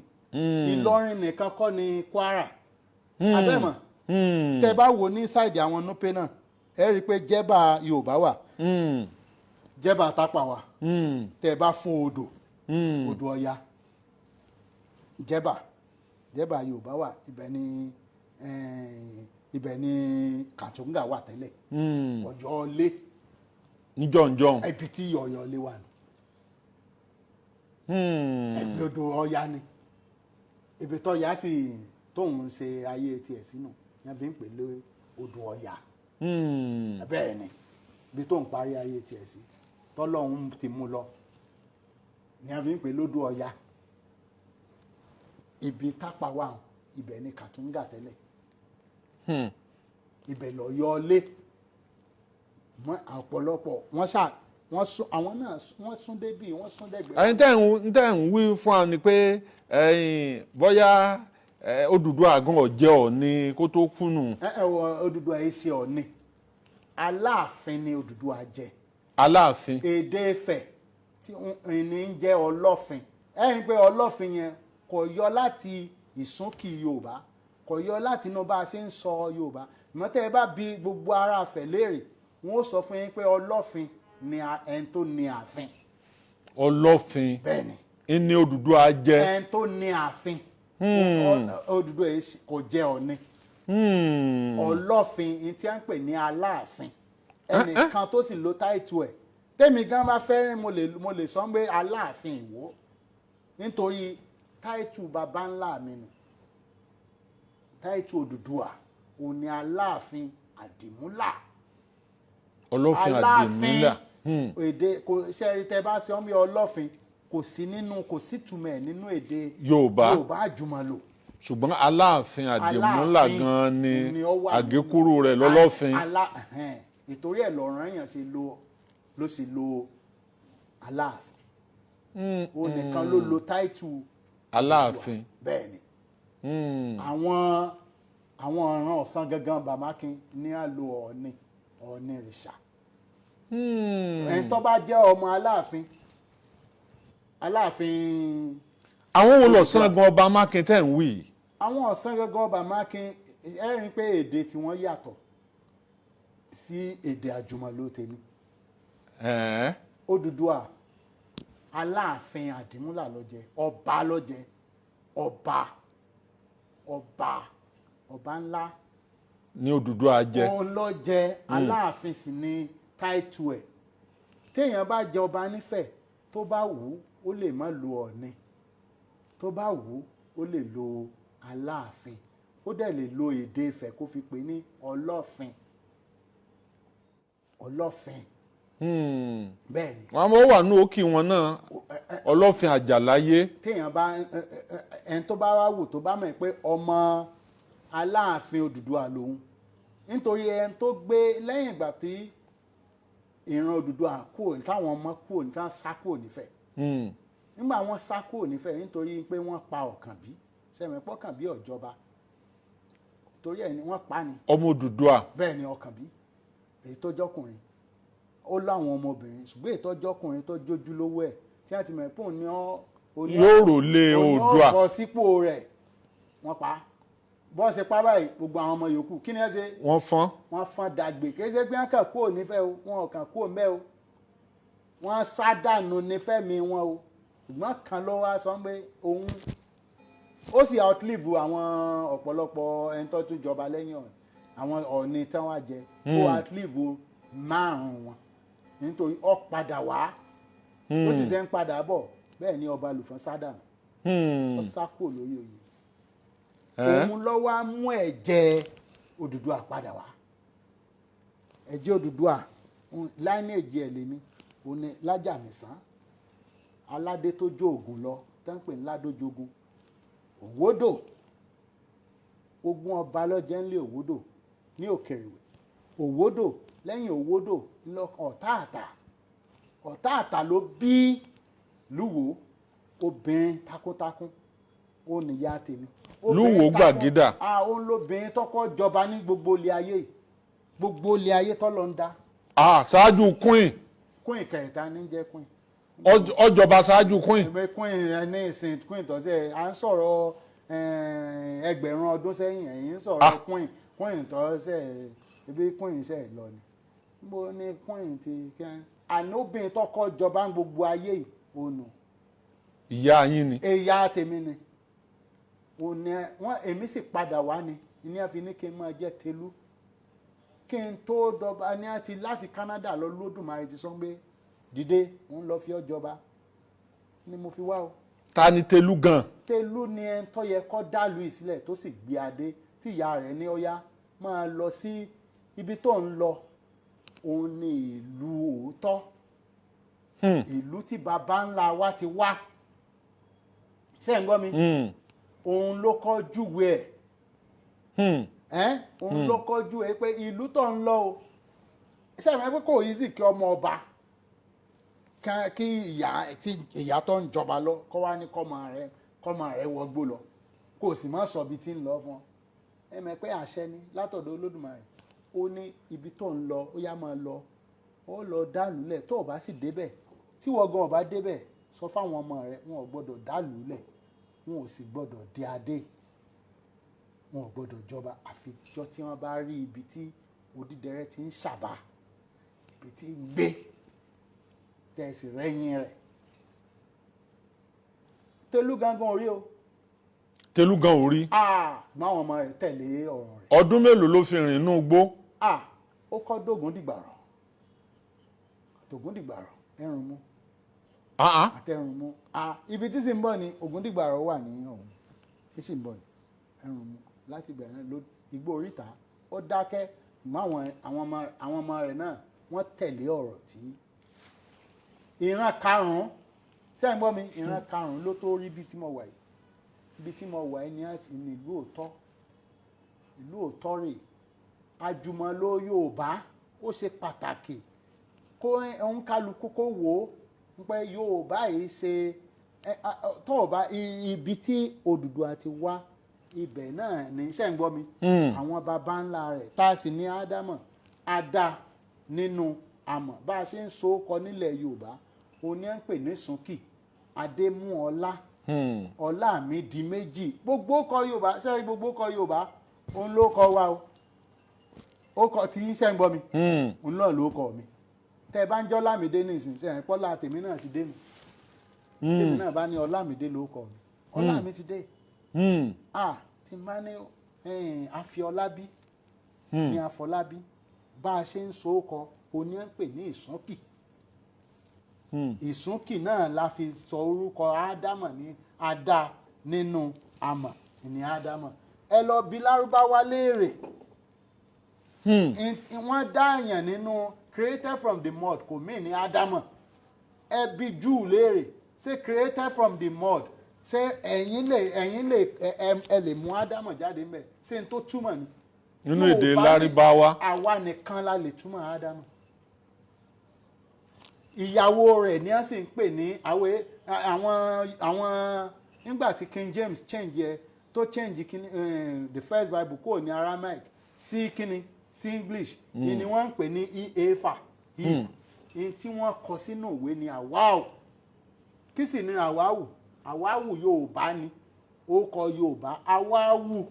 Ìlọrin nìkan kọ́ ni Kwara abẹ́mọ̀. Tẹ́ bá wò ní side àwọn Nupe náà, ẹ rí i pé jẹ́bà Yorùbá wà, jẹ́bà Tápà wà. Tẹ́ bá fún odò, odò Ọya, jẹ́bà Yorùbá wà. Ibẹ̀ ni Kàtúngà wà tẹ́lẹ̀. Ọ̀yọ́ lé. Níjọ̀njọ̀n. Ibi tí Ọ̀yọ́ lé wà nù. Ẹgbẹ́ odò Ọya ni ibi tó ya sì tóun ń ṣe ayé tiẹ̀ sínú yẹn fi ń pè lé odò Ọya. Bẹ́ẹ̀ ni, ibi tó ń parí ayé tiẹ̀ sí, tọ́lọ́hún ti mú lọ, ni a fi ń pè lódò Ọya. Ibi Tápà wà hàn, ibẹ̀ ni Kàtúngà tẹ́lẹ̀. Ibẹ̀ lọ́yọ́ lé mọ́. Ọ̀pọ̀lọpọ̀ wọ́n ṣà wọ́n sún, àwọn náà wọ́n sún débi, wọ́n sún dẹ́gbẹ̀ẹ́. Ẹ̀yin tẹ́ ń wí fún wa ni pé ẹ̀yin bóyá Odùduwà gan ọ̀jẹ̀ Ọ̀ọ̀ni kó tó kú nù. Ẹ ẹ wọ, Odùduwà yìí ṣe Ọ̀ọ̀ni, Aláàfin ni Odùduwà jẹ. Aláàfin. Èdè Ifẹ̀ tí ní ń jẹ́ Ọlọ́fin. Ẹ̀yin pé Ọlọ́fin yẹn kò yọ láti ìsúnkì Yorùbá, kò yọ láti inú bá a ṣe ń sọ Yorùbá. Ìmọ̀tẹ́ ẹ bá bi gbogbo ará Ifẹ̀ léèrè, wọ́n ó sọ fún yín pé Ọlọ́fin ni ẹni tó ní ààfin. Ọlọ́fin. Bẹ́ẹ̀ ni. Ní Odùduwà jẹ́. Ẹni tó ní ààfin. Odùduwà yìí kò jẹ́ Ọ̀ọ̀ni. Ọlọ́fin ní tí a ń pè ní Aláàfin. Ẹnìkan tó sì lo title ẹ̀, tèmi gan bá fẹ́, mo lè sọ pé Aláàfin Ìwó, nítorí title baba ńlá mi nù. Title Odùduwà òun ni Aláàfin Àdìmúlà. Ọlọ́fin Àdìmúlà. Èdè kò ṣe tẹ bá ṣe ọmọ Ọlọ́fin, kò sí nínú, kò sí túmọ̀ ẹ̀ nínú èdè Yorùbá. Yorùbá àjùmọ̀lò. Ṣùgbọ́n Aláàfin Àdìmúlà Aláàfin gan ni ni ó wà àgékúrú rẹ̀ lọ́lọ́fin. Ẹhẹ́n, ìtorí ẹ̀ lọ́rọ̀ yẹn ṣe lo ló sì lo Aláàfin. Ó nìkan ló lo title Aláàfin. Bẹ́ẹ̀ ni. Àwọn ọ̀ràn ọ̀sán gangan Bàmákin ní à lo Ọ̀ọ̀ni, Ọ̀ọ̀ni rìṣà. Ẹni tó bá jẹ́ ọmọ Aláàfin, Aláàfin. Àwọn wo lọ̀sán gan ọba Mákin tẹ̀ ń wí yìí? Àwọn ọ̀sán gangan ọba mákin, ẹ rí i pé èdè tí wọ́n yàtọ̀ sí èdè àjùmọ̀lò tèmi. Odùduwà, Aláàfin Àdìmúlà ló jẹ, ọba ló jẹ, ọba, ọba, ọba ńlá. Ní Odùduwà jẹ. Òun ló jẹ Aláàfin, sì ní táìtù ẹ̀. Téèyàn bá jẹ ọba nífẹ̀ẹ́, tó bá wù ú, ó lè má lo Ọ̀ọ̀ni, tó bá wù ú, ó lè lo Aláàfin, ó dẹ̀ lè lo èdè Ifẹ̀ kó fi pè ní Ọlọ́fin, Ọlọ́fin. Bẹ́ẹ̀ ni. Wọn mọ wà ní òkè wọn náà, Ọlọ́fin Àjàláyé. Téèyàn bá ẹni tó bá wá wù, tó bá mọ̀ pé ọmọ Aláàfin Odùduwà lòun, nítorí ẹni tó gbé lẹ́yìn ìgbà tí ìran Odùduwà kúrò, táwọn ọmọ kúrò ní, táwọn sá kúrò nífẹ̀ẹ́, nígbà wọ́n sá kúrò nífẹ̀ẹ́ nítorí pé wọ́n pa Ọ̀kànbí, sẹ́mi pọ́kànbí ọ̀jọba, torí ẹ̀ ni wọ́n pa ni. Ọmọ Odùduwà. Bẹ́ẹ̀ ni, Ọ̀kànbí, èyí tó jọkùnrin, ó láwọn ọmọbìnrin, ṣùgbọ́n èyí tó jọkùnrin tó jójúlówó ẹ̀ tí wọ́n ti mọ̀ pé òun ní ọ́ yóò rò lé Oòduà. Òun ó bọ́ sípò rẹ̀, wọ́n pa á. Bọ́ ṣe pa báyìí, gbogbo àwọn ọmọ yòókù, kí ni ẹ ṣe? Wọ́n fọ́n. Wọ́n fọ́n dàgbé. Kì í ṣe pé wọ́n kàn kúrò nífẹ̀ẹ́ o, wọn ò kàn kúrò mẹ́ o, wọ́n sá dànù nífẹ̀ẹ́ mi wọn o. Ṣùgbọ́n kan ló wá sọ pé òun ó sì outlive àwọn ọ̀pọ̀lọpọ̀ ẹni tó tún jọba lẹ́yìn Ọ̀ọ̀ni, àwọn Ọ̀ọ̀ni tí wọ́n jẹ, ó outlive márùn-ún wọn, nítorí ó padà wá, ó sì ṣe ń padà bọ̀. Bẹ́ẹ̀ ni ọba Lùfọ́n sá dànù, ó sá kúrò lórí oyè. Òun ló wá mú ẹ̀jẹ̀ Odùduwà padà wá. Ẹ̀jẹ̀ Odùduwà, lineage ẹ̀ lèmi, òun ni Lájàmísàn, aládé tó jó ògùn lọ, tó ń pè ní Ládójogun Òwòdò. Ogún ọba lọ́jẹ́ ńlẹ̀ Òwòdò ní Òkèrèwé Òwòdò. Lẹ́yìn Òwòdò ńlọ Ọ̀tá Àtà. Ọ̀tá Àtà ló bí Lúwo, obìnrin takuntakun, ó níyà tèmi. Lúwo Obìnrin Gbàgídà. Ah, òun lóbìnrin tọkọ jọba ní gbogbo ilé ayé yìí, gbogbo ilé ayé tọ́lọ́ ń dá. Ah, ṣáájú queen. Queen kẹta ní jẹ́ queen. Ọjọba ṣáájú queen. Ẹgbẹ́ queen ẹ ní ìsìn, queen tọ́sẹ̀ à ń sọ̀rọ̀ 1000 ọdún sẹ́yìn, ẹ̀yìn ń sọ̀rọ̀ queen, queen tọ́sẹ̀ ibi queen sẹ̀ lọ ni mo ní queen ti kẹ́ àná. Obìnrin tọkọ jọba ní gbogbo ayé yìí, òun nù. Ìyá yín ni. Ìyá tèmi ni. Òun ni wọ́n, èmi sì padà wá ni ní a fi ní kí n máa jẹ́ Tẹ̀lú kí n tó dọba ní àti láti Canada lọ. Lódùmarè ti sọ pé dìde, òun lọ fi ọ́ jọba ni mo fi wá o. Ta ni Tẹ̀lú gan? Tẹ̀lú ni ẹni tó yẹ kó dálù ìsílẹ̀, tó sì gbé adé tí ìyá rẹ̀ ní ó yá, máa lọ sí ibi tó ń lọ. Òun ni ìlú òótọ́, ìlú tí baba ńlá wa ti wá. Ṣé ń gbọ́ mi? Hmm. Òun ló kọ́ júwe ẹ̀. Ẹ́n, òun ló kọ́ júwe pé ìlú tó ń lọ o. Ṣé ẹ mọ̀ pé kò easy kí ọmọ ọba kí ìyá tí ìyá tó ń jọba lọ kọ́ wá ní kọ́mọ rẹ̀ wọgbó lọ, kó o sì má sọ ibi tí ń lọ fún ọ? Ẹ mọ̀ pé àṣẹ ni látọ̀dọ̀ Olódùmarè. Ó ní ibi tó ń lọ, ó yá, máa lọ, ó lọ dálùúlẹ̀. Tó o bá sì débẹ̀, tí wọ́n gan ọba débẹ̀, sọ fáwọn ọmọ rẹ̀, wọn ò gbọ́dọ̀ dálùúlẹ̀, wọn ò sì gbọ́dọ̀ dé adé, wọn ò gbọ́dọ̀ jọba, àfijọ́ tí wọ́n bá rí ibi tí odídẹrẹ́ ti ń ṣàbà, ibi tí ń gbé, tẹ̀sí rẹ́yìn rẹ̀. Tẹ̀lú gangan orí o. Tẹ̀lú gan orí. Ah, gbọ́n, àwọn ọmọ rẹ̀ tẹ̀lé ọ̀rọ̀ rẹ̀. Ọdún mélòó ló fi rìn inú igbó? Ah, ó kọ́ dógún dìgbàrọ̀, tògún dìgbàrọ̀, ẹrùn mú. Ah, ah. Àtẹrùn mú. Ah, ibi tí sì ń bọ̀ ni Ògúndìgbàrọ̀ wà ní ọ̀hún, tí sì ń bọ̀ ni ẹrùn mú. Láti ìgbà náà ló igbó oríta, ó dákẹ́ mọ́. Àwọn ọmọ rẹ̀ náà, wọ́n tẹ̀lé ọ̀rọ̀ tí ìran karùn-ún. Ṣé ń gbọ́ mi? Ìran karùn-ún ló tó rí bí tí mo wà yìí. Ibi tí mo wà yìí ní àti ní ìlú òótọ́, ìlú òótọ́ rè. Àjùmọ̀lò Yorùbá, ó ṣe pàtàkì kó òun kálukú kó wò ó pé Yorùbá yìí ṣe tó o bá ibi tí Odùduwà ti wá, ibẹ̀ náà ní. Ṣé ń gbọ́ mi? Àwọn baba ńlá rẹ̀ tá a sì ní Ádámọ̀ adá nínú àmọ̀, bá a ṣe ń so kọ nílẹ̀ Yorùbá, òun ni à ń pè ní Súnkì Adémúọlá. Ọlá mi di méjì. Gbogbo kọ Yorùbá sẹ́yìn, gbogbo kọ Yorùbá, òun ló kọ wa o. Ó kọ tí yín sẹ́yìn gbọ́ mi, òun náà ló kọ mi. Tẹ́ ẹ bá ń jọ́ Lámìdé nísìnyí, sẹ́yìn pọ́lá tèmi náà ti dé mi. Tèmi náà bá ní Ọlámìdé ló kọ mi, ọlá mi ti dé. Ah, tí n bá ní Àfiọlábí ní Àfọlábí, bá a ṣe ń so kọ, oní ẹ̀ ń pè ní ìsúnkì. Ìsúnkì náà la fi sọ orúkọ Ádámọ̀ ní Adá nínú àmọ̀ ní Ádámọ̀. Ẹ lọ bi Lárúbáwá léèrè. Wọ́n dá àyàn nínú, created from the mud, kò mí ní Ádámọ̀. Ẹ bi Júù léèrè, ṣé created from the mud, ṣé ẹ̀yin lè ẹ lè mú Ádámọ̀ jáde ńbẹ̀? Ṣé n tó túmọ̀ ni? Nínú èdè Yorùbá Lárúbáwá. Àwa nìkan la lè túmọ̀ Ádámọ̀. Ìyàwó rẹ̀ ní wọ́n sì ń pè ní àwẹ̀ àwọn nígbà tí King James change ẹ, tó change kíní, the first Bible kúrò ní Aramaic sí kíní, sí English ni wọ́n ń pè ní Éfà, Eve. Ní tí wọ́n kọ sínú ìwé ni Àwáwù. Kí sì ni Àwáwù? Àwáwù Yorùbá ni, ó kọ Yorùbá. Àwáwù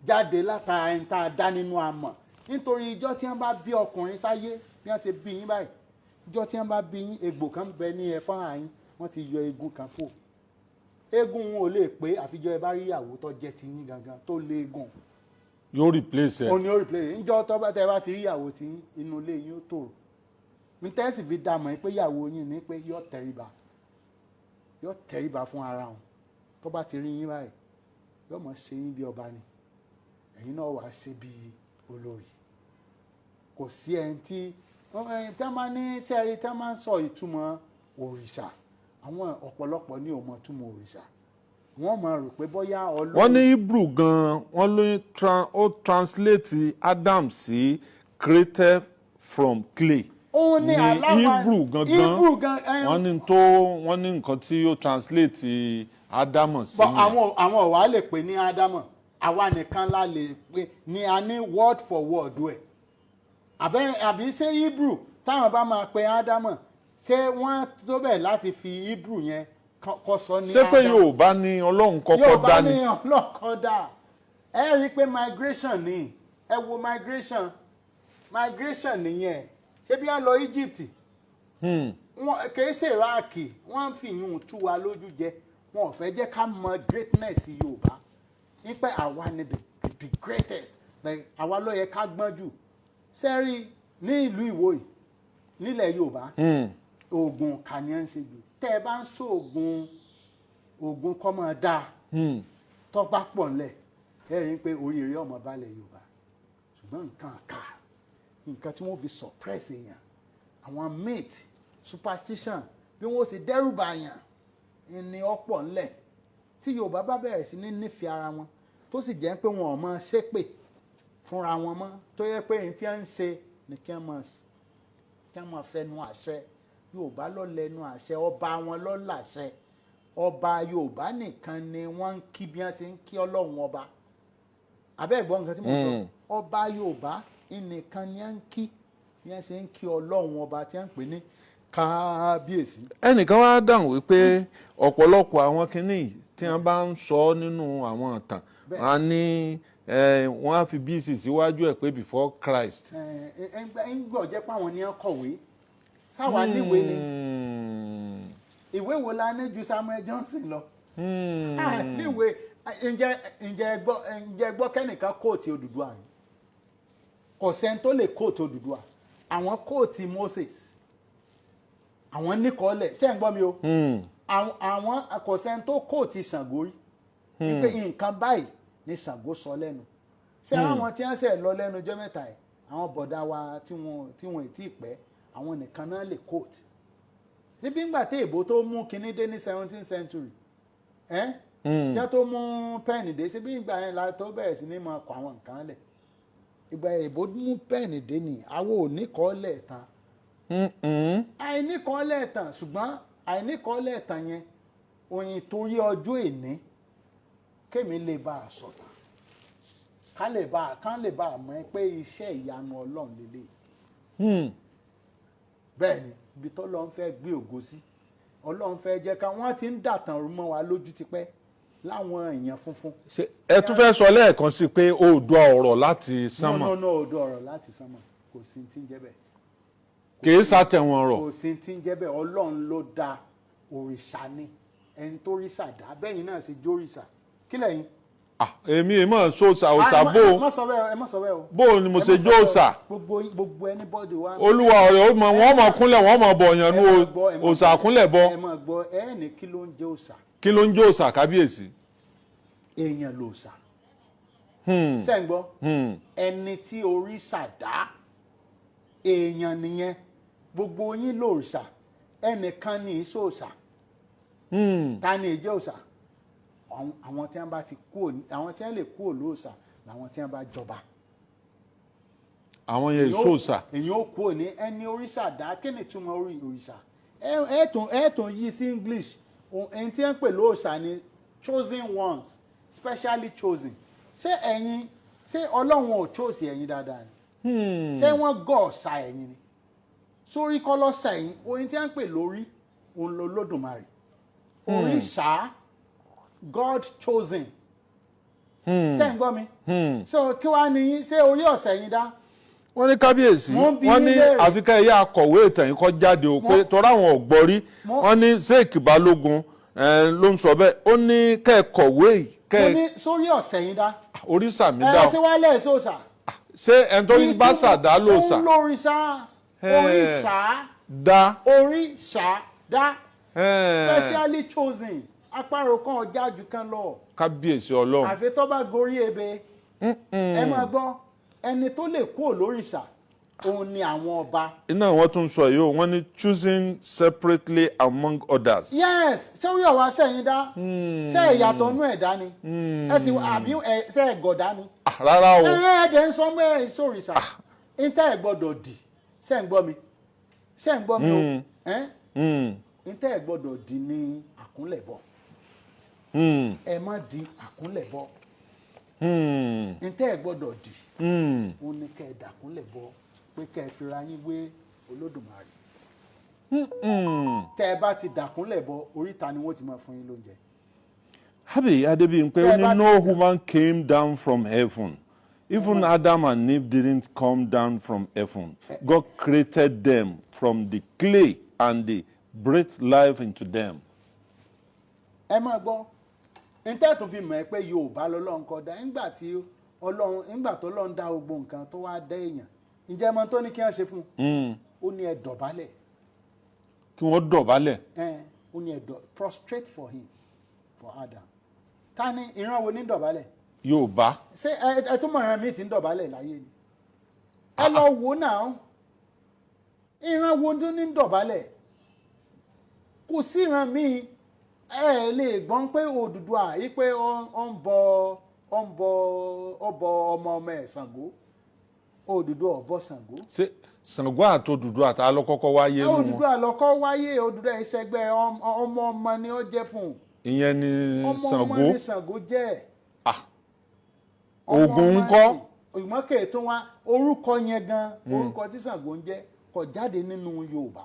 jáde látara ẹni tá a dá nínú amọ̀, nítorí ijọ́ tí wọ́n bá bí ọkùnrin sáyé, bí wọ́n ṣe bí yín báyìí, ijọ́ tí wọ́n bá bí yín, egbò kan bẹ ní ẹ̀fọ́n àyín, wọ́n ti yọ eegun kan kúrò. Eegun wọn ò lè pé àfijọ́ ẹ bá rí ìyàwó tó jẹ́ ti yín gangan tó lé eegun. Yóò replace ẹ. Ó ní ó replace. Ńjọ́ tó bá tẹ́ bá ti rí ìyàwó tí yín, inú ilé yín ó tòrò. Ntẹ́sì fi dá mọ̀ pé ìyàwó yín ní pé yóò tẹríba, yóò tẹríba fún ara wọn. Tó bá ti rí yín báyìí, yóò mọ̀ ṣe yín bí ọba ni, ẹ̀yin náà wàá ṣe bí olórí. Kò sí ẹni tí wọ́n máa ní sẹ́ẹ̀rí tí wọ́n máa ń sọ ìtumọ̀ òrìṣà. Àwọn ọ̀pọ̀lọpọ̀ ní ò mọ̀ túmọ̀ òrìṣà, wọ́n máa rò pé bóyá Ọlọ́run. Wọ́n ní Hebrew gan, wọ́n ló ó translate Adam sí created from clay. Òun ní ní aláwa Hebrew gangan. Hebrew gan. Wọ́n ní tó wọ́n ní nǹkan tí ó translate Adam sí Bọ́ nìyẹn. àwọn ọ̀wá lè pè ní Ádámọ̀. Àwa nìkan la lè pè ní a ní word for word ẹ̀. Àbí ṣé Hebrew táwọn bá máa pe Ádámọ̀, ṣé wọ́n tó bẹ̀ láti fi Hebrew yẹn kọ́ sọ ní Ṣé pé Ádámọ̀? Yorùbá ni Ọlọ́run kọ́kọ́ Yorùbá dá ni? ní ọlọ́kọ́ dá. Ẹ rí i pé migration ni. Ẹ wo migration, migration nìyẹn. Ṣé bí wọ́n lọ Egypt, wọn kìí ṣe Iraq, wọ́n ń fi ìyún tú wa lójú jẹ. Wọn ò fẹ́ jẹ́ ká mọ greatness Yorùbá, nípa àwa ni the greatest, like, àwa ló yẹ ká gbọ́n jù. Sẹ́rí ní ìlú Ìwó yìí, nílẹ̀ Yorùbá, oògùn kà ní ẹ̀ ń ṣe jù. Tẹ́ ẹ bá ń sọ oògùn, oògùn kọ́ máa dáa, tọ́pá pọ̀ ńlẹ̀, ẹ rí i pé oríire ọmọ balẹ̀ Yorùbá. Ṣùgbọ́n nǹkan àká, nǹkan tí wọ́n fi suppress èèyàn, àwọn myth, superstition, bí wọ́n ṣe dẹ́rù bàyàn ní ọ̀pọ̀ ńlẹ̀. Tí Yorùbá bá bẹ̀rẹ̀ sí ní nífẹ̀ẹ́ ara wọn, tó sì jẹ́ pé wọn ò mọ ṣépè fúnra wọn mọ́, tó yẹ pé èyí tí wọ́n ń ṣe ni kí wọ́n máa fẹnu àṣẹ. Yorùbá ló lẹ́nu àṣẹ, ọba wọn ló láṣẹ. Ọba Yorùbá nìkan ni wọ́n ń kí bí wọ́n ṣe ń kí Ọlọ́run ọba. Abẹ́ ìgbọ́ nǹkan tí mo sọ? Ọba Yorùbá nìkan ni wọ́n ń kí bí wọ́n ṣe ń kí Ọlọ́run ọba, tí wọ́n ń pè ní kábíyèsí. Ẹnìkan wá dáhùn wípé ọ̀pọ̀lọpọ̀ àwọn kinní yìí tí wọ́n bá ń sọ nínú àwọn ìtàn, wọ́n á ní wọ́n á fi BC síwájú ẹ̀ pé before Christ. Ẹ ẹ ń gbọ́ jẹ́ pé àwọn ni wọ́n kọ̀wé sáwa níwèé ni. Ìwé wo la ní ju Samuel Johnson lọ? Ah, níwèé. Ǹjẹ́ gbọ́ kẹ́nìkan quote Odùduwà ni? Kò sẹ́ni tó lè quote Odùduwà. Àwọn quote Moses, àwọn níkọọ́lẹ̀. Ṣé ń gbọ́ mi o? Àwọn kò sẹ́ni tó quote Ṣàngó rí wípé nǹkan báyìí ni Ṣàngó sọ lẹ́nu. Ṣé àwọn tí wọ́n ṣẹ̀ lọ lẹ́nu ọjọ́ mẹ́ta ẹ̀, àwọn bọ̀dá wa tí wọ́n ì tí ì pẹ́, àwọn nìkan náà lè quote. Síbí ńgbà tí èbó tó mú kinní dé ní 17th century ẹ́, tí wọ́n tó mú pen dé, síbí ìgbà yẹn la tó bẹ̀rẹ̀ sí ní máa kọ àwọn nǹkan lẹ̀. Ìgbà èbó mú pen dé ni àwọn ò ní kọ́ lẹ̀ tán. Àìníkọ́lẹ̀ tán, ṣùgbọ́n àìníkọ́lẹ̀ tán yẹn oyin, torí ọjọ́ ìní kémi lè bá a sọ̀tàn, ká lè bá a mọ̀ pé iṣẹ́ ìyanu Ọlọ́run lélẹ̀. Bẹ́ẹ̀ ni, ibi tó lọ́n fẹ́ gbé ògo sí. Ọlọ́run fẹ́ jẹ́ ká wọ́n ti ń dàtàn mọ́ wa lójú tipẹ́ láwọn èèyàn funfun. Ṣé ẹ tún fẹ́ sọ lẹ́ẹ̀kan sí pé Oòduà ọ̀rọ̀ láti sánmọ̀? No, no, no, Oòduà ọ̀rọ̀ láti sánmọ̀, kò sí ti ń jẹ́ bẹ́ẹ̀. Kì í sàtẹ̀wọ̀n rọ̀. Kò sí ti ń jẹ́ bẹ́ẹ̀. Ọlọ́run ló dá, òrìṣà ni ẹni tó ríṣà dá. Bẹ́yìn náà ṣe jóríṣà kí lẹ́yìn. Ah, èmi èmọ̀ sọ́sà òòṣà bó. Ẹ má sọ bẹ́ẹ̀, ẹ má sọ bẹ́ẹ̀ o. Bó ni mo Ẹ ṣe má sọ jó bẹ́ẹ̀ o. òòṣà? Gbogbo anybody wa. Olúwa ọ̀rẹ́ ó mọ wọ́n mọ̀ kúnlẹ̀, wọ́n mọ̀ bọ̀yàn nú. Ẹ máa gbọ́, ẹ máa òòṣà gbọ́. kúnlẹ̀ bọ. Ẹ máa gbọ́, ẹ ní kí ló ń jẹ́ òòṣà? Kí ló ń jó òòṣà, kábíyèsí? Èèyàn lòòṣà. Ṣé ń gbọ́? Ẹni tí òrìṣà dá, èèyàn nìyẹn. Gbogbo yín lòòṣà, ẹnìkan ní ìṣòòṣà. Ta ni ìjẹ́ òòṣà? Àwọn tí wọ́n bá ti kúrò àwọn tí wọ́n lè kúrò lóòṣà làwọn tí wọ́n bá jọba. Àwọn yẹn ìṣòòṣà. Èyàn ó kúrò ní ẹni òrìṣà dá. Kí ni ìtumọ̀ orí òrìṣà? Ẹ tún yí sí English. Ẹni tí wọ́n ń pè lóòṣà ni chosen ones, specially chosen. Ṣé ẹ̀yin, ṣé Ọlọ́run ò chose ẹ̀yin dáadáa ni? Ṣé wọ́n gọ̀ ọ̀sà ẹ̀yin ni? Sórí kọ́ lọ́sà ẹ̀yin. Oyin tí wọ́n ń pè lórí òun ló lódùmarè, òrìṣà, God chosen. Ṣé ń gbọ́ mi? So kí wàá ní yín? Ṣé orí ọ̀sẹ̀ yín dá? Wọ́n ní kábíyèsí, Mo ń bi wọ́n yín ní léèrè. àfikẹ́ ẹ̀yà akọ̀wé ìtàn yìí kọ́ jáde o, pé tọ́ra àwọn ọ̀gbọ́rí. Wọ́n ní Sheik Balógun ló ń sọ bẹ́ẹ̀, ó ní kẹ́ ẹ kọ̀wé Mo kẹ́ ẹ ní sórí ọ̀sẹ̀ yín dá. Òrìṣà mi Ẹ dá o. ṣé wàá lẹ̀ sóòṣà? Ṣé ẹni tó bá ṣàdá lòòṣà? Òun lóríṣà, òrìṣà. Dá. Òrìṣà dá, specially chosen. Apárò kan ọjà jù kan lọ. Kábíyèsí Ọlọ́run. Àfi tó bá gorí ebe. Ẹ máa gbọ́, ẹni tó lè kúrò lóríṣà òun ni àwọn ọba. Iná wọn tún sọ yìí o, wọ́n ní choosing separately among others. Yes, ṣé ó yọ̀ wá sẹ́yìn dá? Ṣé ìyàtọ̀ nú ẹ̀dá ni ẹ sì àbí ẹ ṣe ẹ gọ̀dá ni? Ah, rárá o. Ẹ ẹ dẹ̀ ń sọ mọ́ ẹ sórìṣà ntẹ́ ẹ gbọ́dọ̀ dì. Ṣé ń gbọ́ mi? Ṣé ń gbọ́ mi o? Ẹ́ ntẹ́ ẹ gbọ́dọ̀ dì ní àkúnlẹ̀bọ. Ẹ má di àkúnlẹ̀bọ. Ntẹ́ ẹ gbọ́dọ̀ dì ó ní kẹ́ ẹ dàkúnlẹ̀bọ, pé kẹ́ ẹ fira yín wé Olódùmarè. Tẹ́ ẹ bá ti dàkúnlẹ̀bọ, oríta ni wọ́n ti máa fún yín lóúnjẹ. Habi Adebimpe, Tẹ́ ẹ only bá no human came down from heaven. Even Adam and Eve didn't come down from heaven. God created them from the clay and the breathed life into them. Ẹ máa gbọ́, ntẹ́ tó fi mọ̀ ẹ́ pé Yorùbá lọ́lọ́run kọ́ dá. Nígbà tí Ọlọ́run, nígbà tó Ọlọ́run dá gbogbo nǹkan, tó wá dá èèyàn, ǹjẹ́ ẹ mọ̀ tó ní kí wọ́n ṣe fún un? Ó ní ẹ dọ̀bálẹ̀. Kí wọ́n dọ̀bálẹ̀. Ẹ ó ní ẹ dọ̀, prostrate for him, for Adam. Ta ni, ìran wo ní dọ̀bálẹ̀? Yorùbá. Ṣé ẹ tún mọ̀ ìran míì tí ń dọ̀bálẹ̀ láyé ni? Ẹ lọ wò náà, ìran wo tó ní dọ̀bálẹ̀? Kò sí ìran míì. Ẹ lè gbọ́n pé Odùduwà yìí pé ó ń bọ ó ń bọ ó bọ ọmọ ọmọ ẹ̀ Ṣàngó. Odùduwà ò bọ Ṣàngó. Ṣé Ṣàngó àti Odùduwà àtà ló kọ́kọ́ wáyé nù wọn? Odùduwà lọ́kọ́ wáyé. Odùduwà ìṣẹ́gbẹ́ ọmọ ọmọ ni ó jẹ́ fún un. Ìyẹn ni Ọmọ ọmọ Ṣàngó. ni Ṣàngó jẹ́. Ah. Ọmọ Ògún ọmọ ńkọ́? ni. Ìmọ̀kè tó wá orúkọ yẹn gan, orúkọ tí Ṣàngó ń jẹ́ kò jáde nínú Yorùbá.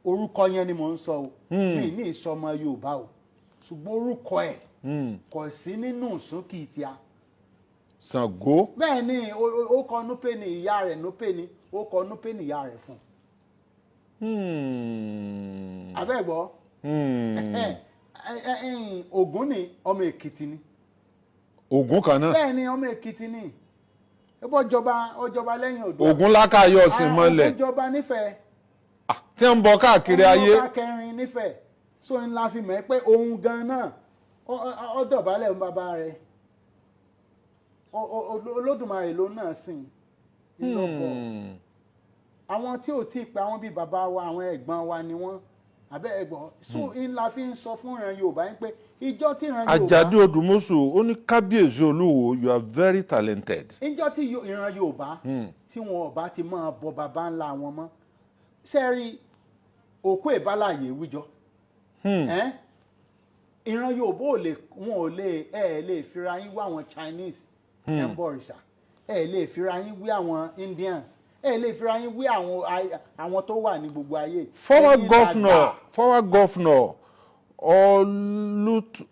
Orúkọ yẹn ni mò ń sọ o, mi ní ìsọmọ Yorùbá o, ṣùgbọ́n orúkọ ẹ̀ kò sí nínú ìsúnkì tíá. Ṣàngó. Bẹ́ẹ̀ ni, ó kọ Núpé ni ìyá rẹ̀, Núpé ni ó kọ, Núpé ni ìyá rẹ̀ fún. Abẹ́gbọ́. Ògún ni, ọmọ Èkìtì ni. Ògún kan náà. Bẹ́ẹ̀ ni, ọmọ Èkìtì ni. Ó jọba, ó jọba lẹ́yìn Oòduà. Ògún lákàyọ̀ sí mọ́lẹ̀. Ògún jọba nífẹ̀ẹ́. Ah, tí ń bọ káàkiri ayé. Ọmọ ọba kẹrin nífẹ̀ẹ́. So ńlá fi mọ̀ ẹ́ pé òun gan náà ó dọ̀bálẹ̀ fún bàbá rẹ̀. Olódùmarè ló náà sìn ńlọ́bọ̀. Àwọn tí ò tí ì pé àwọn bíi bàbá wa, àwọn ẹ̀gbọ́n wa ni wọ́n, àbẹ́ ẹ̀gbọ́n. So ńlá fi ń sọ fún ìran Yorùbá yín pé ìjọ tí ìran Yorùbá Àjàdí Odùmọ̀ṣù, ó ní kábíyèsí Olúwo, you are very talented. Ìjọ tí ìran Yorùbá tí wọn ò bá ti máa bọ bàbá ńlá wọn mọ́, sẹ́ẹ̀rí òkú ìbálàyè wíjọ. Ẹ́n? Ìran Yorùbá ò lè, wọn ò lè, ẹ lè fira yín wá àwọn Chinese tí ń bọ òrìṣà, ẹ lè fira yín wí àwọn Indians, ẹ Ẹ lè fira yín wé àwọn tó wà ní gbogbo ayé. Former Ẹ̀yin governor, làgbà. former governor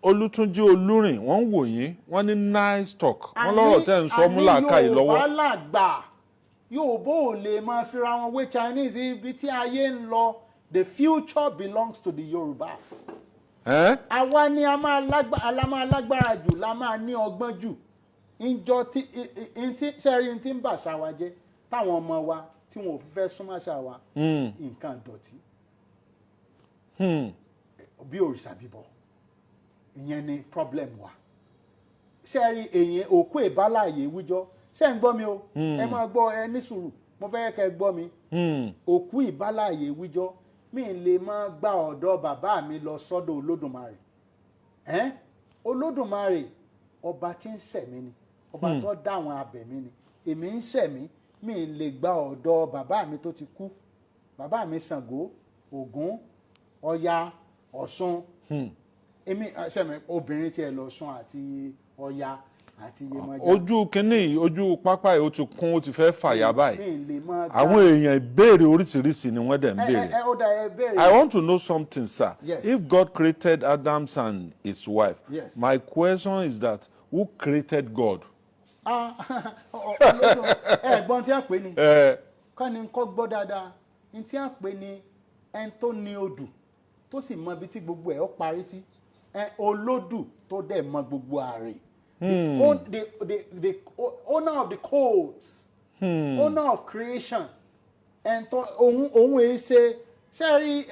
Olútúnjí Olúrìn, wọ́n ń wò yín, wọ́n ní nice talk. Wọ́n lọ́rọ̀ tẹ́ ń sọ mú làákàyè lọ́wọ́. Yorùbá làgbà. Yorùbá ò lè máa fira wọn wé Chinese. Ibi tí ayé ń lọ, the future belongs to the Yorùbás. Ẹ́n? Àwa ni a máa la máa lágbára jù, la máa ní ọgbọ́n jù. Ìjọ tí tí sẹ́rí tí ń bà ṣá wa jẹ́, táwọn ọmọ wa tí wọn ò fi fẹ́ súnmọ́ àṣà wa, nǹkan ìdọ̀tí bí òrìṣà bíbọ, ìyẹn ni problem wa. Sẹ́rí èyàn òkú ìbáláyé wíjọ́. Ṣé ń gbọ́ mi o? Ẹ máa gbọ́, ẹ ní sùúrù, mo fẹ́ kẹ́ ẹ gbọ́ mi. Òkú ìbáláyé wíjọ́, mi lè máa gba ọ̀dọ̀ bàbá mi lọ sọ́dọ̀ Olódùmarè. Ẹ́n, Olódùmarè, ọba tí ń ṣẹ̀mí ni, ọba tó dá àwọn abẹ̀mí ni. Èmi ń ṣẹ̀mí, mi lè gba ọ̀dọ̀ bàbá mi tó ti kú, bàbá mi Ṣàngó, Ògún, Ọya, Ọ̀ṣun. Èmi ṣẹ̀mí obìnrin tiẹ̀ lọ Ọ̀ṣun àti Ọya àti Yemọja. Ojú kínní yìí, ojú pápá yìí, ó ti kún, ó ti fẹ́ fàyà báyìí. Mi lè máa gba Àwọn èèyàn, ìbéèrè oríṣiríṣi ni wọ́n dẹ̀ ń ẹ béèrè. Ẹ ó dá, ẹ béèrè. I want to know something, sir. Yes. If God created Adams and his wife, my question is that who created God? Ah, Olódùn ẹ̀gbọ́n tí a pè ní kọ́ni kọ́ gbọ́ dáadáa ní tí a pè ní ẹni tó ní odù, tó sì mọ ibi tí gbogbo ẹ̀ ó parí sí, ẹ olódù tó dẹ̀ mọ gbogbo àrè, the owner of the codes, owner of creation, ẹni tó òun èé ṣe sẹ́rí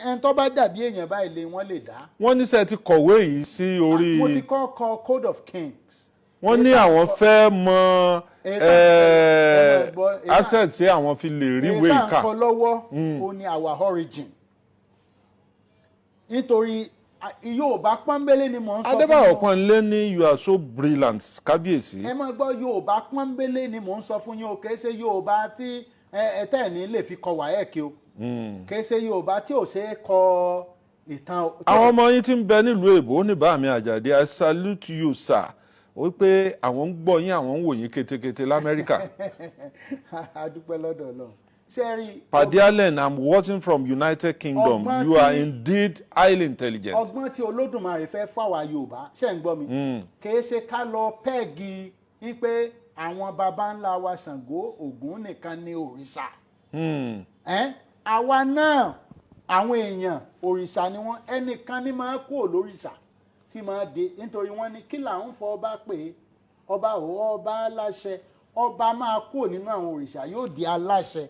ẹni tó bá dàbí èèyàn báyìí lè wọ́n lè dá. Wọ́n ní sẹ́ ti kọ̀wé yìí sí orí. Mo ti kọ́ kọ Code of Kings. Wọ́n ní àwọn fẹ́ mọ Èyí ẹ máa gbọ́, asset tí àwọn fi lè rí ìwé èyí tá à ìkà. ń kọ lọ́wọ́, ó ní our origin, nítorí Yorùbá pọ́nbélé ni mò ń sọ fún Adébáyọ̀ yín. Pọ́nlé ní you are so brilliant, kábíyèsí. Ẹ máa gbọ́, Yorùbá pọ́nbélé ni mò ń sọ fún yín o. Kìí ṣe Yorùbá tí ẹ tẹ́ ní lè fi kọ WAEC o. Kìí ṣe Yorùbá tí ò ṣe é kọ ìtàn Àwọn ọmọ yín tí ń bẹ nílùú èbó ní bá mi Àjàdí, I salute you, sir, wípé àwọn ń gbọ́ yín, àwọn ń wò yín ketekete l'Amẹ́ríkà. A dúpẹ́ lọ́dọ̀ Ọlọ́run. Ṣé rí Paddy Allen, I'm watching from United Kingdom. Ọgbọ́n You are indeed highly intelligent. Ọgbọ́n tí Olódùmarè fẹ́ fáwa Yorùbá, ṣe ń gbọ́ mi, kìí ṣe ká lọ peg ní pé àwọn baba ńlá wa Ṣàngó, Ògún nìkan ní òrìṣà. Ẹ́n, àwa náà, àwọn èèyàn, òrìṣà ni wọ́n. Ẹnìkan ní máa kú òlórìṣà tí máa dé, nítorí wọ́n ní kí là ń fọ ọba pé ọba ò ọba aláṣẹ. Ọba máa kúrò nínú àwọn òrìṣà, yóò di aláṣẹ.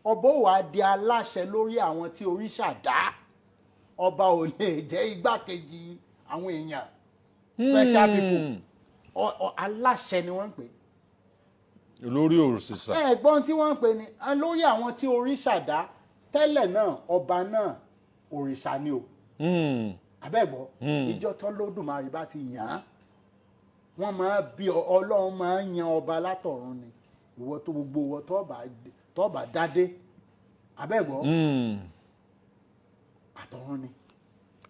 Ọba ò wá di aláṣẹ lórí àwọn tí òrìṣà dá. Ọba ò lè jẹ́ igbákejì àwọn èèyàn, special people. Aláṣẹ ni wọ́n ń pè é. Lórí òrìṣà. Ẹ̀gbọ́n tí wọ́n ń pè ní lórí àwọn tí òrìṣà dá tẹ́lẹ̀ náà, ọba náà òrìṣà ni o. Abẹ́gbọ́ ìjọ tó lódùmarè bá ti yàn án, wọ́n máa bí Ọlọ́run máa ń yan ọba látọ̀run ni. Ìwọ tó gbogbo ìwọ tó bá dádé, abẹ́gbọ́, àtọ̀run ni.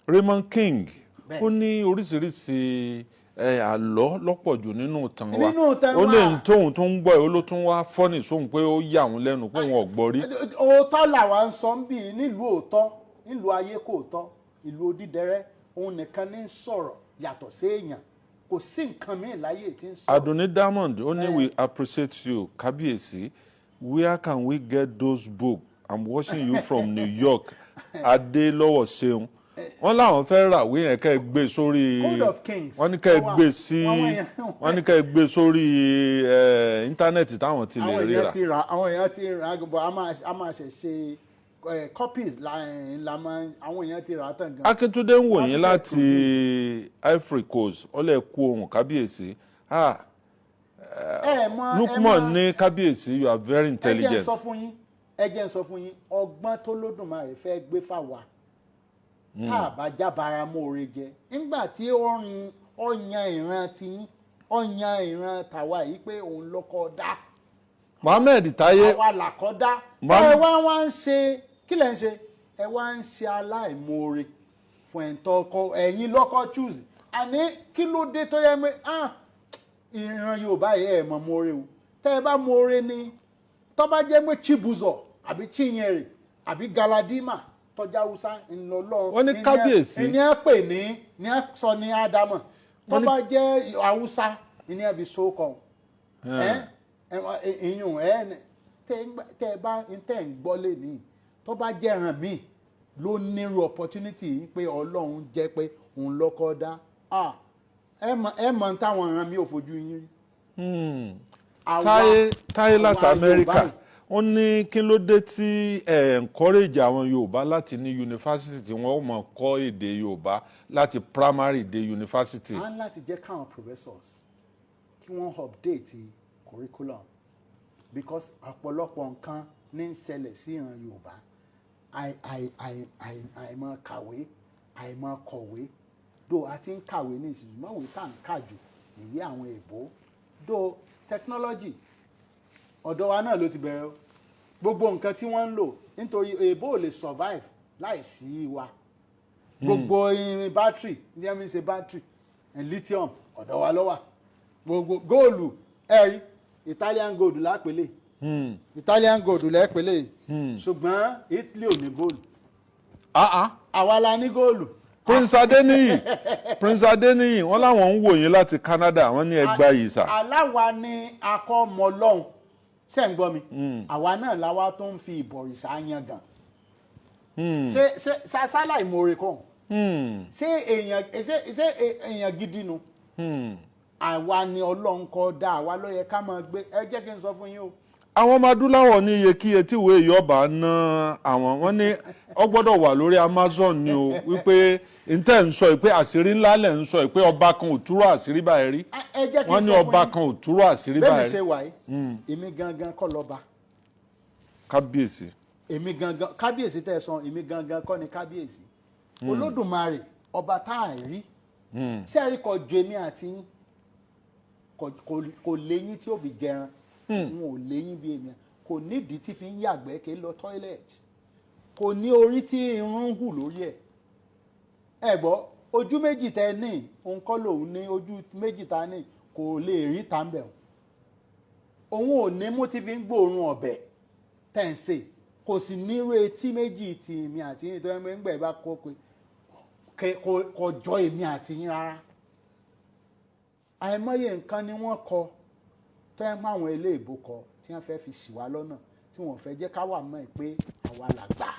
Raymond King, Bẹ́ẹ̀. ó ní oríṣiríṣi àlọ́ lọ́pọ̀ jù nínú ìtàn wa. Nínú ìtàn Ó wa. lè ń tóun tó ń gbọ́ ẹ̀, ó ló tún wá funny sóhun pé ó yà òun lẹ́nu pé òun ò gbọ́ rí. Òótọ́ làwa ń sọ ń bì í nílùú òótọ́, nílùú ayé kò tọ́, ìlú odídẹrẹ́. Òun nìkan ní sọ̀rọ̀ yàtọ̀ sí èèyàn, kò sí nǹkan míì láyé tí ń sọ̀rọ̀. Adunni Diamond, ó ní we appreciate you, kábíyèsí. Where can we get those books? I'm watching you from New York. Adélọ́wọ̀ ṣeun. Wọ́n láwọn fẹ́ ràwé yẹn, kẹ́ ẹ gbé sórí Code of Kings. Wọ́n ní kẹ́ ẹ gbé sí Àwọn èèyàn- wọ́n ní kẹ́ ẹ gbé sórí íńtánẹ́ẹ̀tì táwọn ti lè Àwọn ríra. èèyàn ti rà, àwọn èèyàn ti rà bọ̀. A máa ṣe ṣe copies la máa, àwọn èèyàn ti rà á tán gan. Akíntúndé ń wò Wọ́n yín ti fẹ́ láti Ivory Coast. Ó lè kú ohùn kábíyèsí. Ah, Ẹ mọ ẹ Lukman mọ ní kábíyèsí, you are very Ẹ jẹ́ ń intelligent. sọ fún yín, ẹ jẹ́ ń sọ fún yín, ọgbọ́n tó lódùmarè fẹ́ gbé fáwa, tá a bá jábára mọ́ọ̀rẹ́ jẹ nígbà tí ó rin, ó yan ìran tiyín, ó yan ìran tàwa yìí pé òun lọ́kọ́ dá. Mohammed Taye. Àwa làkọ́ dá tí ẹ wá ń ṣe, kí lẹ̀ ń ṣe? Ẹ wá ń ṣe aláìmoore fún ẹ̀ ń tọkọ ẹ̀yin lọ́kọ́ choose. Àní kí ló dé tó yẹ pé, ah, ìran Yorùbá yìí, ẹ̀ mọ̀ moore o. Tẹ́ ẹ bá moore ni Tó bá jẹ́ pé Chibuzo àbí Chinyere àbí Galadima tọ́jà Haúsá ńlọlọ́. Wọ́n ní kábíyèsí. Ní ẹ pè ní ẹ sọ ní Ádámọ̀. Tó Wọ́n ní- bá jẹ́ Haúsá ní ẹ fi so kàn ẹ ẹ ìyún ẹ tẹ ẹ bá tẹ ń gbọ́ lé ní, tó bá jẹ́ ẹran míì ló nírú opportunity yìí pé Ọlọ́run jẹ́ pé òun lọ́kọ́ dá, ah, ẹ mọ̀ táwọn ìran mi ò fojú yín rí. Táyé láti Àwa Amẹ́ríkà, Yorùbá yìí. Ó ní kí ló dé tí ẹ encourage àwọn Yorùbá láti ní yunifásitì tí wọ́n mọ̀ kọ́ èdè Yorùbá láti primary dé yunifásitì? À ń láti jẹ́ káwọn professors kí wọ́n update curriculum, because ọ̀pọ̀lọpọ̀ nǹkan ní ń ṣẹlẹ̀ sí ìran Yorùbá. Àìmọ̀ kàwé, àìmọ̀ kọ̀wé dó. A ti ń kàwé ní ìsinyìí, mọ̀wé tá à ń kà jù ìwé àwọn èèbó dó. Technology ọ̀dọ̀ wa náà ló ti bẹ̀rẹ̀ o. Gbogbo nǹkan tí wọ́n ń lò, nítorí èèbó ò lè survive láì sí wa. Gbogbo irin battery ní ẹ̀mí ṣe battery and lithium, ọ̀dọ̀ wa ló wà. Gbogbo góòlù, ẹ̀rí Italian gold lápèlè, Italian gold lẹ́pẹ̀lẹ̀, ṣùgbọ́n Italy ò ní góòlù. Ah ah. Àwa la ní góòlù. Prince Adeniyi, Prince Adeniyi, wọ́n láwọn ń wò yín láti Canada. Wọ́n ní ẹgbàá yìí sà. Aláwa ni akọ́mọ lọ́hùn, ṣé ń gbọ́ mi? Àwa náà làwa tó ń fi ìbọ̀rìṣà yangàn. Ṣé sálà ìmoore kàn? Ṣé èèyàn gidi nu? Àwa ni Ọlọ́run kọ́ dá, àwa ló yẹ ká máa gbé. Ẹ jẹ́ kí n sọ fún yín o. Àwọn ọmọ adúláwọ̀ ní iyekíye tí ìwé ìyọba ná àwọn, wọ́n ní ó gbọ́dọ̀ wà lórí Amazon ni o, wípé n tẹ́ ń sọ yìí pé àṣírí ńlá lẹ̀ ń sọ yìí, pé ọba kan ò túrò àṣírí báyìí rí. Ẹ jẹ́ kí Wọ́n n ní sọ fún ọba yín. kan ò túrò àṣírí Bẹ́ẹ̀ mi báyìí ṣe rí. wà yìí, èmi gangan kọ́ lọ́ba. Kábíyèsí. Èmi gangan, kábíyèsí tẹ́ ẹ sọ, èmi gangan kọ́ ni kábíyèsí. Olódùmarè, ọba tá à ń rí, ṣé ẹ rí, kò ju èmi àti yín, kò léyín tí ó fi jẹran, n ò léyín bí èmi, kò nídìí tí fi ń yàgbẹ́, kí lọ toilet, kò ní orí tí irun ń hù lórí ẹ̀. Ẹ gbọ́, ojú méjì tẹ ní, òun kọ́ lòun ní ojú méjì tá ní, kò lè rí tá ń bẹ̀. Òun ò ní mú tí fi ń gbóòórùn ọbẹ̀ tẹ̀ ń sè, kò sì nírú etí méjì tí èmi àti yín tó ń gbẹ̀ bá kó pé kò jọ èmi àti yín rárá. Àìmọye nǹkan ni wọ́n kọ tó ẹ mọ àwọn eléèbó kọ tí wọ́n fẹ́ fi ṣì wá lọ́nà, tí wọ́n fẹ́ jẹ́ ká wà mọ́ ẹ pé àwa làgbà.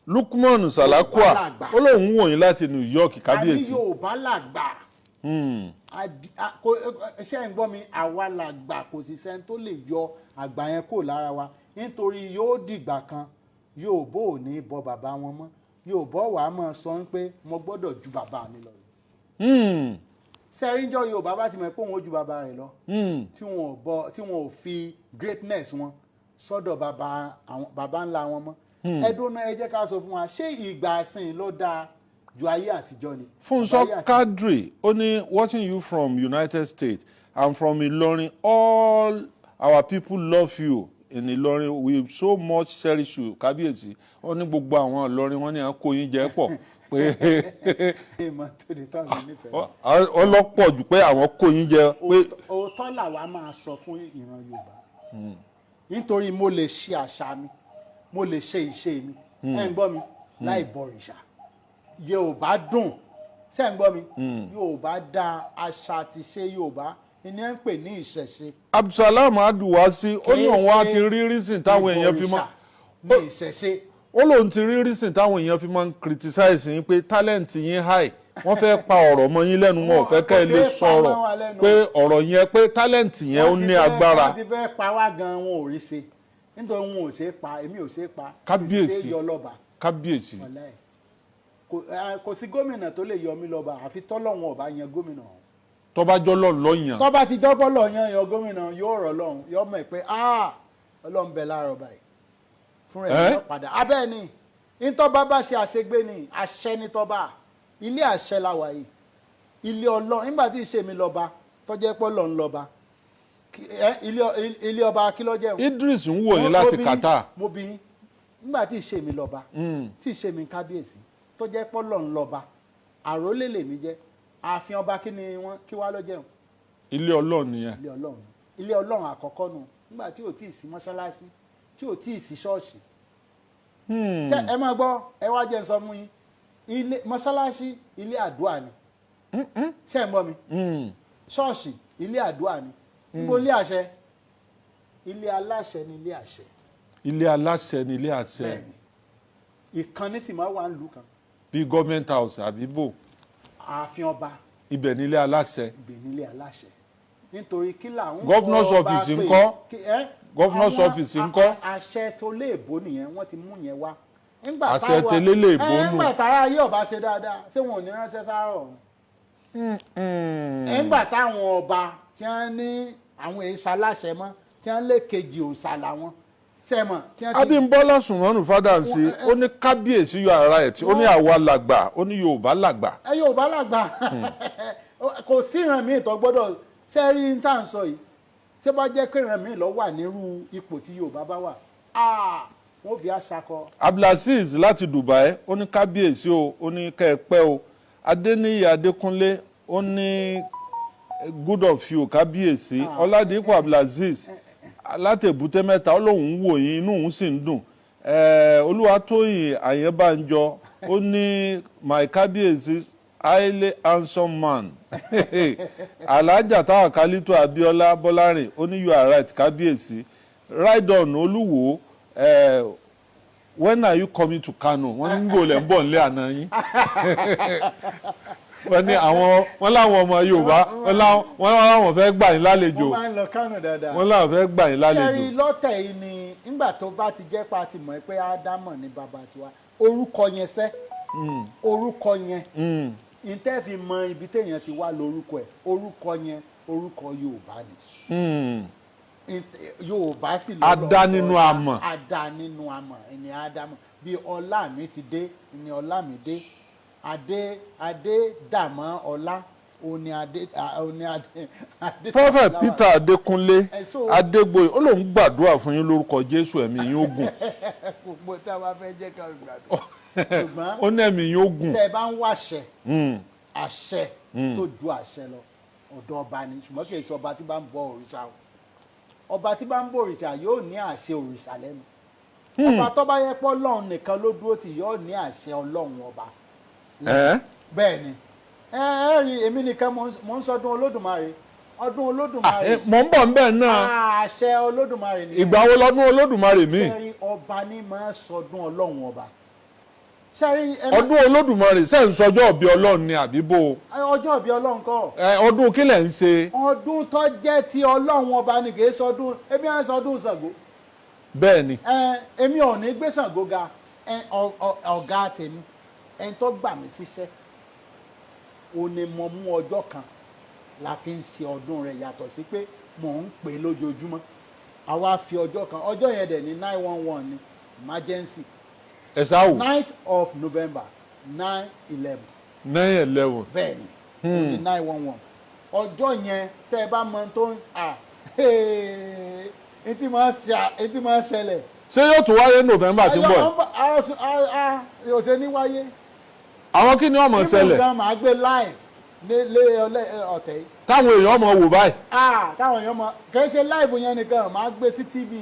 Lukman Salakua Yorùbá làgbà. ó lóun wò yín láti New York, A ní kábíyèsí. Yorùbá làgbà. Ṣé ń gbọ́ mi? Àwa làgbà, kò sì sẹ́ni tó lè yọ àgbà yẹn kúrò lára wa, nítorí yóò dìgbà kan, Yorùbá ò ní bọ bàbá wọn mọ́. Yorùbá wàá máa sọ pé mo gbọ́dọ̀ ju bàbá mi lọ. Sẹ́ríńjọ́ Yorùbá bá ti mọ̀ pé òun ó ju bàbá rẹ̀ lọ, tí wọn ò bọ, tí wọn ò fi greatness wọn sọ́dọ̀ bàbá, àwọn bàbá ńlá wọn mọ́. Ẹdún náà, ẹ jẹ́ ká sọ fún wa, ṣé ìgbà sìn ló dáa ju ayé àtijọ́ ni? Fúnṣọ́ Àbáyé àtijọ́. Kadri, ó ní, "Watching you from United States. I'm from Ilorin. All our people love you in Ilorin. We so much cherish you, kábíyèsí." Ó ní gbogbo àwọn Ìlọrin, wọn ní à ń kó yín jẹ pọ̀ pé Èèmọ̀ tó di tán mi nífẹ̀ẹ́. Ọlọ́pọ̀ jù pé àwọn kó yín jẹ pé Òótọ́ làwa máa sọ fún ìran Yorùbá, nítorí mo lè ṣe àṣà mi, mo lè ṣe ìṣe mi, ẹ ń gbọ́ mi, láì bọ̀rìṣà. Yorùbá dùn, ṣé ń gbọ́ mi? Yorùbá dá àṣà àti ṣe Yorùbá ní ẹ ń pè ní ìṣẹ̀ṣe. Abdulsalam Aduwasi, ó ní Kìí òun á ṣe ti rí reason táwọn èèyàn fi mọ́ ìbọ̀rìṣà ní ìṣẹ̀ṣe. Ó lóun ti rí reason táwọn èèyàn fi máa ń criticize yín pé talent yín high. Wọ́n fẹ́ pa ọ̀rọ̀ mọ́ yín lẹ́nu, wọn ò fẹ́ kẹ́ ẹ lè Kò ṣeé pa sọ̀rọ̀ mọ́ wa lẹ́nu. pé ọ̀rọ̀ yẹn, pé talent yẹn ó Wọ́n ti ní agbára. Wọ́n ti fẹ́ pa wá gan, wọn ò rí ṣe, nítorí wọn ò ṣe é pa, èmi ò ṣe é pa. Kábíyèsí. Kò sì ṣe é yọ lọ́ba. Kábíyèsí. Wàláhì. Kò sí gómìnà tó lè yọ mí lọ́ba, àfi tọ́lọ́run ọba yan gómìnà ọ̀hún. Tó bá jọ́ lọ́ọ̀ lọ́yàn. Tó bá ti jọ́bọ́ lọ yan gómìnà, yóò rọ̀ lọ́hùn, yóò mọ̀ pé, ah, Ọlọ́run bẹ láàárọ̀ báyìí fún rẹ̀. Ẹ́? Yóò padà abẹ́ ni ntọ́ba bá ṣe àṣegbé ni àṣẹ ni tọ́ba. Ilé àṣẹ la wà yìí, ilé Ọlọ́run. Nígbà tí ìṣe mi lọ́ba tọ́jẹ́ pé Ọlọ́run lọ́ba, ilé ọba kí ló jẹ́? Idris ń wò yín láti Qatar. Mo bí yín. Nígbà tí ìṣe mi lọ́ba, tí ìṣe mi kábíyèsí, tó jẹ́ pé Ọlọ́run lọ́ba, àrólé lèmi jẹ́, ààfin ọba kí ni wọ́n kí wá ló jẹun? Ilé Ọlọ́run nìyẹn. Ilé Ọlọ́run, ilé Ọlọ́run àkọ́kọ́ nù. Nígbà tí ò tí ì sí mọ́ṣáláṣí, tí ò tí ì sí ṣọ́ọ̀ṣì. Ṣé ẹ máa gbọ́? Ẹ wá jẹ́ n sọ fún yín, ilé mọ́ṣáláṣí, ilé àdúrà ni. Ṣé ẹ ń gbọ́ mi? Ṣọ́ọ̀ṣì, ilé àdúrà ni. Níbo ilé àṣẹ? Ilé aláṣẹ ni ilé àṣẹ. Ilé aláṣẹ ni ilé àṣẹ. Bẹ́ẹ̀ni, ìkànnì sì máa wà nílùú kan. Bíi government house àbí bò? Ààfin ọba. Ibẹ̀ ní ilé aláṣẹ. Ibẹ̀ nílé aláṣẹ, nítorí kí làwọn Governor's ọba office pè- ńkọ́? Ẹ́? Governor's Àwọn office ńkọ́? àṣẹ tó léèbó nìyẹn, wọ́n ti mú yẹn wá. Nígbà Àṣẹ tẹlẹ́lẹ́èbó nù. Nígbà tára ayé ọba ṣe dáadáa, ṣé wọn ò ní ránṣẹ́ sáárọ̀ ọ̀run? Nígbà táwọn ọba tí wọ́n ní àwọn èyí ṣaláṣẹ mọ́, tí wọ́n lé kejì òòṣà làwọn, ṣe mọ̀, tí wọ́n ti Abímbọ́lá Sùnmọ́nù Fádàǹsì, ó ní kábíyèsí yọ ara ẹ̀ tí ó ní àwa làgbà, ó ní Yorùbá làgbà. Ẹ Yorùbá làgbà, kò sí ìran míì tó gbọ́dọ̀ ṣe rí ní tá à ń sọ yìí. Tí ó bá jẹ́ pé ìran míì ló wà nírú ipò tí Yorùbá bá wà, ah, wọ́n fi àṣàkọ. Abdulaziz láti Dubai, ó ní kábíyèsí o, ó ní kẹ́ ẹ pẹ́ o. Adéníyì Adékúnlé, ó ní good of you, kábíyèsí. Ọládìpọ̀ Abdulaziz láti Èbúté Mẹ́ta, ó lóun ń wò yín, inú òun sì ń dùn. Olúwatóyìn Àyẹ́bánjọ, ó ní my kábíyèsí, highly handsome man. Alhaja Táwàkálítù Abíọ́lá Bọ́lárìn, ó ní you are right, kábíyèsí. Ride on Olúwo. When are you coming to Kano? Wọ́n ní gbòòlẹ̀ ń bọ̀ nílé àná yín. Wọ́n ní àwọn, wọ́n láwọn ọmọ Yorùbá, wọ́n láwọn fẹ́ gbà yín lálejò. Wọ́n máa ń lọ Kánò dáadáa. Wọ́n láwọn fẹ́ gbà yín lálejò. Ṣẹ́rí, lọ́tẹ̀ yìí ni, nígbà tó bá ti jẹ́ pa ti mọ̀ pé Ádámọ̀ ní bàbá tiwa, orúkọ yẹn sẹ́, orúkọ yẹn, ìtẹ́ fi mọ ibi téèyàn ti wá lórúkọ ẹ̀, orúkọ yẹn, orúkọ Yorùbá ni. Yorùbá sì lọ́lọ́. Adá nínú amọ̀. Adá nínú amọ̀ ẹni Ádámọ̀. Bí ọlá mi ti dé ni ọlá mi dé, adé adé dàmọ́ ọlá òní adé òní adé adé. Prophet Peter Adékúnlé Adégbòye, ó lóun gbàdúrà fún yín lórúkọ Jésù, ẹ̀mí yín ó gùn. Gbogbo tá a bá fẹ́ jẹ́ ká gbàdúrà, ṣùgbọ́n Ó ní ẹ̀mí yín ó gùn. tẹ́ ẹ bá ń wáṣẹ, àṣẹ tó ju àṣẹ lọ, ọ̀dọ̀ ọba ni. Ṣùgbọ́n kì í ṣe ọba tí bá ń bọ òrìṣà o. Ọba tí bá ń bọ òrìṣà yóò ní àṣẹ òrìṣà lẹ́nu. Ọba tó bá yẹ pé Ọlọ́run nìkan ló dúró tì yóò ní àṣẹ Ọlọ́run ọba. Ẹ́. Bẹ́ẹ̀ ni. Ẹ ẹ rí èmi nìkan mò ń sọdún Olódùmarè, ọdún Olódùmarè. Mọ̀ ń bọ̀ ń bẹ̀ náà. Àṣẹ Olódùmarè nìyẹn. Ìgbà wo lọ́dún Olódùmarè mi? Ṣẹ́rí, ọba ní máa sọdún Ọlọ́run ọba. Ṣẹ́rí ẹ má- Ọdún Olódùmarè, ṣe ń sọjọ́ ọ̀bí Ọlọ́run ni àbí bó? Ọjọ́ ìbí Ọlọ́run kọ́. Ẹ, ọdún kí lẹ̀ ń ṣe? Ọdún tó jẹ́ ti Ọlọ́run ọba ni, kì í sọdún. Èmi á sọdún Ṣàngó. Bẹ́ẹ̀ ni. Ẹ èmi ò ní gbé Ṣàngó ga. Ẹ ọ̀gá tèmi, ẹni tó gbà mí síṣẹ́, ò ní mo mú ọjọ́ kan la fi ń ṣe ọdún rẹ̀, yàtọ̀ sí pé mò ń pè é lójoojúmọ́. Àwa fi ọjọ́ kan, ọjọ́ yẹn dẹ̀ ní 911 ní emergency. Ẹ ṣáà wò. 9th of November, 9/11. 9/11. Bẹ́ẹ̀ ni, ó ní 911. Ọjọ́ yẹn, tẹ́ ẹ bá mọ tó ń à etí máa ṣe, etí máa ṣẹlẹ̀. Ṣé yóò tún wáyé November tí ń bọ̀ yìí? Yóò ṣe ní wáyé. Àwọn kí ni ó máa ṣẹlẹ̀? Gan máa gbé live lé ọ̀tẹ̀ yìí. Táwọn èèyàn máa wò báyìí? Ah, táwọn èèyàn mọ. Kì í ṣe live yẹn nìkan, máa gbé sí TV,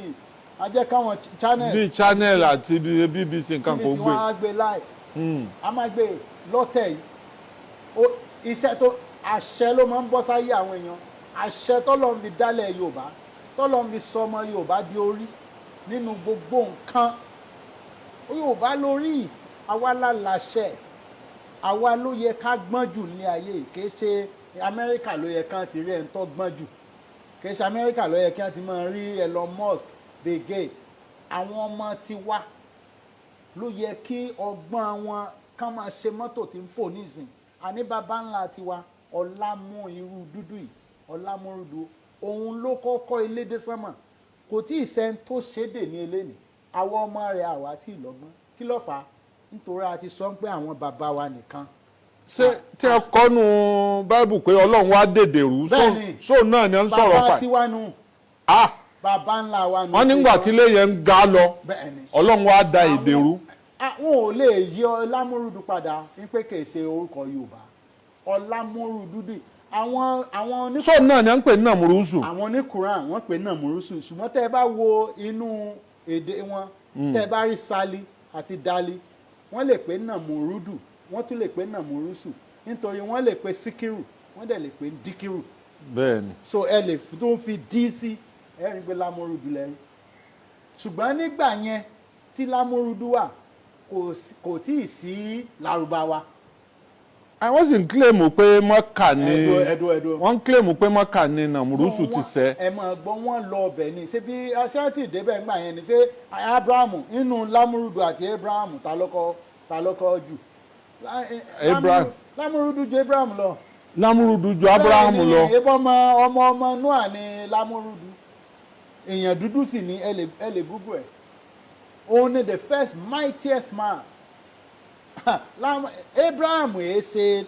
á jẹ́ káwọn channels. Bíi channel àti bíi BBC nǹkan kò TVC gbé. Wọn á gbé live. A máa gbé lọ́tẹ̀ yìí. Iṣẹ́ tó àṣẹ ló máa ń bọ́ sáyé àwọn èèyàn. Àṣẹ tọ́lọ́ ń fi dálẹ̀ Yorùbá, tọ́lọ́ ń fi sọmọ Yorùbá di orí nínú gbogbo nǹkan. Yorùbá lórí, àwa la láṣẹ, àwa ló yẹ ká gbọ́n jù ní ayé yìí. Kì í ṣe Amẹ́ríkà ló yẹ kán ti rí ẹni tó gbọ́n jù, kì í ṣe Amẹ́ríkà ló yẹ kí wọ́n ti máa rí Elon Musk, Bill Gates. Àwọn ọmọ tiwa ló yẹ kí ọgbọ́n wọn kán máa ṣe mọ́tò tí ń fò nísìn. Àní baba ńlá tiwa, ọlámú irú dúdú yìí, ọlámúrúdú, òun ló kọ́kọ́ ilé dé sánmà. Kò tí ì sẹ́ni tó ṣédè ní eléyìí. Àwọn ọmọ rẹ̀, àwa tí ì lọ́gbọ́n. Kí ló fà á? Nítorí a ti sọ pé àwọn bàbá wa nìkan. Ṣé tí ẹ kọ́nu báìbù pé Ọlọ́run wá dèdè rú? Bẹ́ẹ̀ni. Sóun náà ni ẹ ń sọ̀rọ̀ Bàbá pa? tiwa nù. Ah. Bàbá ńlá wa nù. Wọ́n nígbà tí ilé yẹn ń ga lọ, Bẹ́ẹ̀ni. Ọlọ́run wá da èdè rú. Àwọn ò lè yí Ọlámúrúdú padà ní pé kì í ṣe orúkọ Yorùbá. Ọlámúrúdú dì. Àwọn oní Sóun náà ni à ń pè ní Nàmúrúsù? Àwọn oní Quran, wọ́n pè ní Nàmúrúsù, ṣùgbọ́n tẹ́ ẹ bá wo inú èdè wọn, tẹ́ ẹ bá rí Sali àti Dali, wọ́n lè pè ní Nàmúrúdù, wọ́n tún lè pè ní Nàmúrúsù, nítorí wọ́n lè pè Síkírù, wọ́n dẹ̀ lè pè ní Díkírù. So ẹ lè tó ń fi dí sí, ẹ rí i pé Lámúrúdù lẹ́rí. Ṣùgbọ́n nígbà yẹn tí Lámúrúdù wà, kò tí ì sí Lárúbáwá. Àwọn sì ń claim pé Mọ́kà ni. Ẹ̀dùn, ẹ̀dùn, ẹ̀dùn. Wọ́n ń claim pé Mọ́kà ni Nàmúrúsù ti ṣẹ. Ẹ máa gbọ́, wọ́n lọ ọbẹ̀ ni. Ṣé bí aṣáàtì débẹ̀ ńgbà yẹn ni? Ṣé Abrahamu inú Lámúrúdù àti Abrahamu, ta ló kọ́ jù? Abraham. Lámúrúdù ju Abraham lọ. Lámúrúdù ju Abrahamu lọ. Bẹ́ẹ̀ ni, ebọ́ ọmọ ọmọ ọmọ Noah ni Lámúrúdù. Èèyàn dúdú sì ni. Ẹ lè Google ẹ̀. Òun ni the first mightiest man. Abraham èé ṣe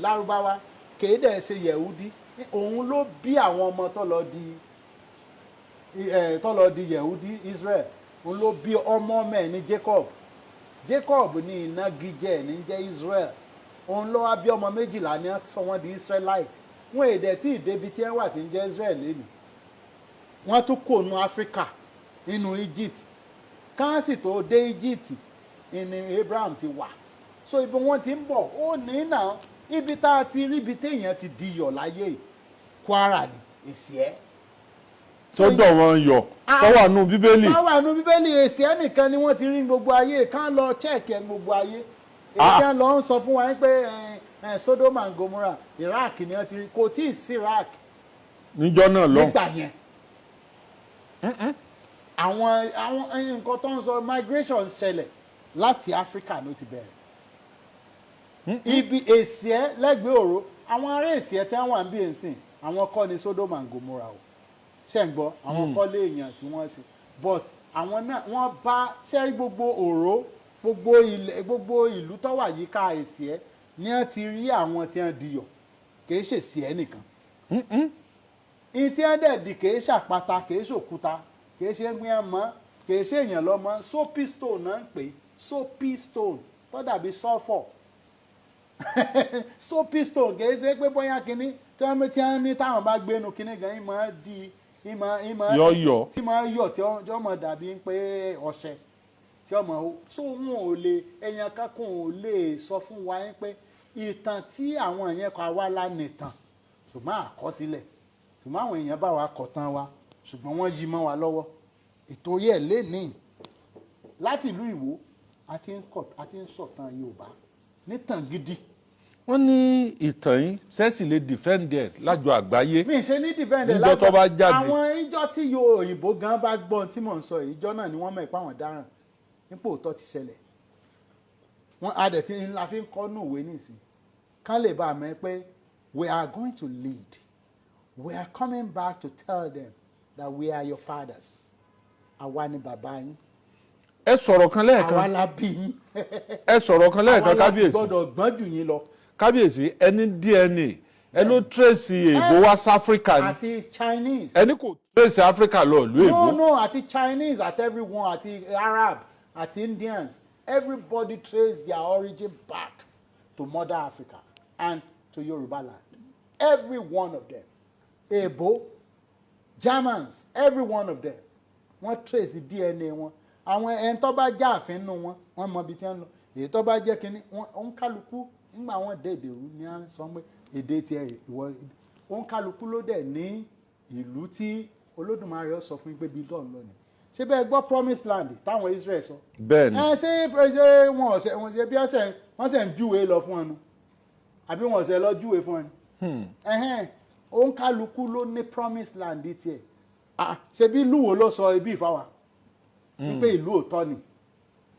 Lárúbáwá, kèé dẹ̀ ṣe Yẹ̀húdí. Òun ló bí àwọn ọmọ tó lọ di Yẹ̀húdí, Israel. Òun ló bí ọmọ ọmọ ẹ̀ ní Jacob. Jacob ní ìnagijẹ ẹ̀ ní jẹ́ Israel. Òun ló wá bí ọmọ 12 ní sọ wọ́n di Israelite. Wọn èdè tí ìdébi tí ẹ wà tí ń jẹ́ Israel lẹ́nu. Wọ́n tún kò nu Áfíríkà nínú Egypt. Káàsì tó dé Egypt ní Abraham ti wà. So ibi wọ́n ti ń bọ̀ ó ní náà, ibi tá a ti rí ibi téèyàn ti di iyọ̀ láyé yìí, Kwara ni èsì ẹ̀. Tó dọ̀ wọ́n yọ tó wà nù Bíbélì. Tó wà nù Bíbélì, èsì ẹ̀ nìkan ni wọ́n ti rí gbogbo ayé. Ká lọ check ẹ̀ gbogbo ayé. Èyí tí wọ́n lọ ń sọ fún wa pé Sodom and Gomorrah, Iraq ni wọ́n ti rí, kò tí ì sí Iraq níjọ́ náà lọ́hùn. Nígbà yẹn, àwọn nǹkan tó ń sọ, migration ṣẹlẹ̀ láti Africa ló ti bẹ̀rẹ̀. Ibi èsì ẹ lẹ́gbẹ̀ẹ́ òró, àwọn ará èsì ẹ tí wọ́n wà ń bí èsìn, àwọn kọ́ ni Sodom and Gomorrah o. Ṣe ń gbọ́? Àwọn kọ́ lé èèyàn tí wọ́n ṣe, but àwọn náà wọ́n bá ṣe gbogbo òró, gbogbo ilẹ̀, gbogbo ìlú tó wà yíká èsì ẹ ní wọ́n ti rí àwọn tí wọ́n diyọ̀. Kì í ṣèṣì ẹ nìkan. Ìyí tí wọ́n dẹ̀ di kì í ṣàpáta, kì í ṣòkúta, kì í ṣe ń gbé mọ́, kì í ṣe èèyàn lọ́mọ. Soapy stone náà ń pè, soapy stone tó dàbí sulfur, soapy stone. Kì í ṣe pé bóyá kínní tí wọ́n ní táwọn bá gbénu kínní gan, ìmọ̀ di ìmọ̀ Yọ̀yọ̀. tí máa yọ̀, tí ó mọ̀ dàbí pé ọṣẹ tí ọmọ ó so. Wọn ò lè, èèyàn kankan ò lè sọ fún wa yín pé ìtàn tí àwọn yẹn kọ, àwa la nìtàn, ṣùgbọ́n àkọsílẹ̀, ṣùgbọ́n àwọn èèyàn bá wa kọ̀ tán wa, ṣùgbọ́n wọ́n yí mọ́ wa lọ́wọ́. Ìtorí ẹ̀ lénìí, láti ìlú Ìwó, a ti ń sọ̀tàn Yorùbá nítàn gidi. Wọ́n ní ìtàn yín sẹ́ẹ̀sì lè defend ẹ̀ lájọ àgbáyé. Mi ṣe ní defend ẹ̀. Níjọ́ tó bá jáde. Àwọn ìjọ tí yo òyìnbó gan bá gbọ́n tí mò ń sọ yìí, ìjọ náà ni wọ́n mọ̀ pé àwọn dáràn nípò òótọ́ ti ṣẹlẹ̀. Wọ́n a dẹ̀ ti la fi ń kọ́ nù ìwé nísìn, kán lè bá a mọ̀ pé we are going to lead. We are coming back to tell them that we are your fathers. Àwa ni bàbá yín. Ẹ sọ̀rọ̀ kan Àwa lẹ́ẹ̀kan. la bí yín. Ẹ sọ̀rọ̀ kan lẹ́ẹ̀kan. Àwa la sì Kábíyèsí. gbọ́dọ̀ gbọ́n jù yín lọ. Kábíyèsí, ẹni DNA ẹ ló trace èèbó wá sí Áfíríkà ni. Àti Chinese. Ẹni kò trace Áfíríkà lọ ìlú No. èèbó. No, àti Chinese, àti everyone, àti Arab, àti Indians, everybody trace their origin back to mother Africa and to Yoruba land. Every one of them, èèbó, Germans, every one of them, wọ́n trace DNA wọn. Àwọn ẹni tó bá já àfin nù wọn, wọ́n mọ ibi tí wọ́n lọ. Èyí tó bá jẹ́ kínní wọn, òǹkálukú nígbà wọn dé èdè rú ni à ń sọ pé èdè tiẹ̀ ìwọ. Òǹkálukú ló dẹ̀ ní ìlú tí Olódùmarè ó sọ fún yín pé bí dọ́ọ̀ lọ ni. Ṣé bẹ́ẹ̀ gbọ́ promised land táwọn Israel sọ? Bẹ́ẹ̀ ni. Ẹ ṣé wọn ọ̀sẹ̀ wọn ṣe bí ọ̀sẹ̀ wọ́n ṣe ń júwe lọ fún ọ nu, àbí wọn ọ̀sẹ̀ lọ júwe fún ọ ni? Ẹ̀hẹ́n, òǹkálukú ló ní promised land tiẹ̀. Ah, ṣe bí ìlú wo ló sọ ibi ìfáwà wípé ìlú òótọ́ ni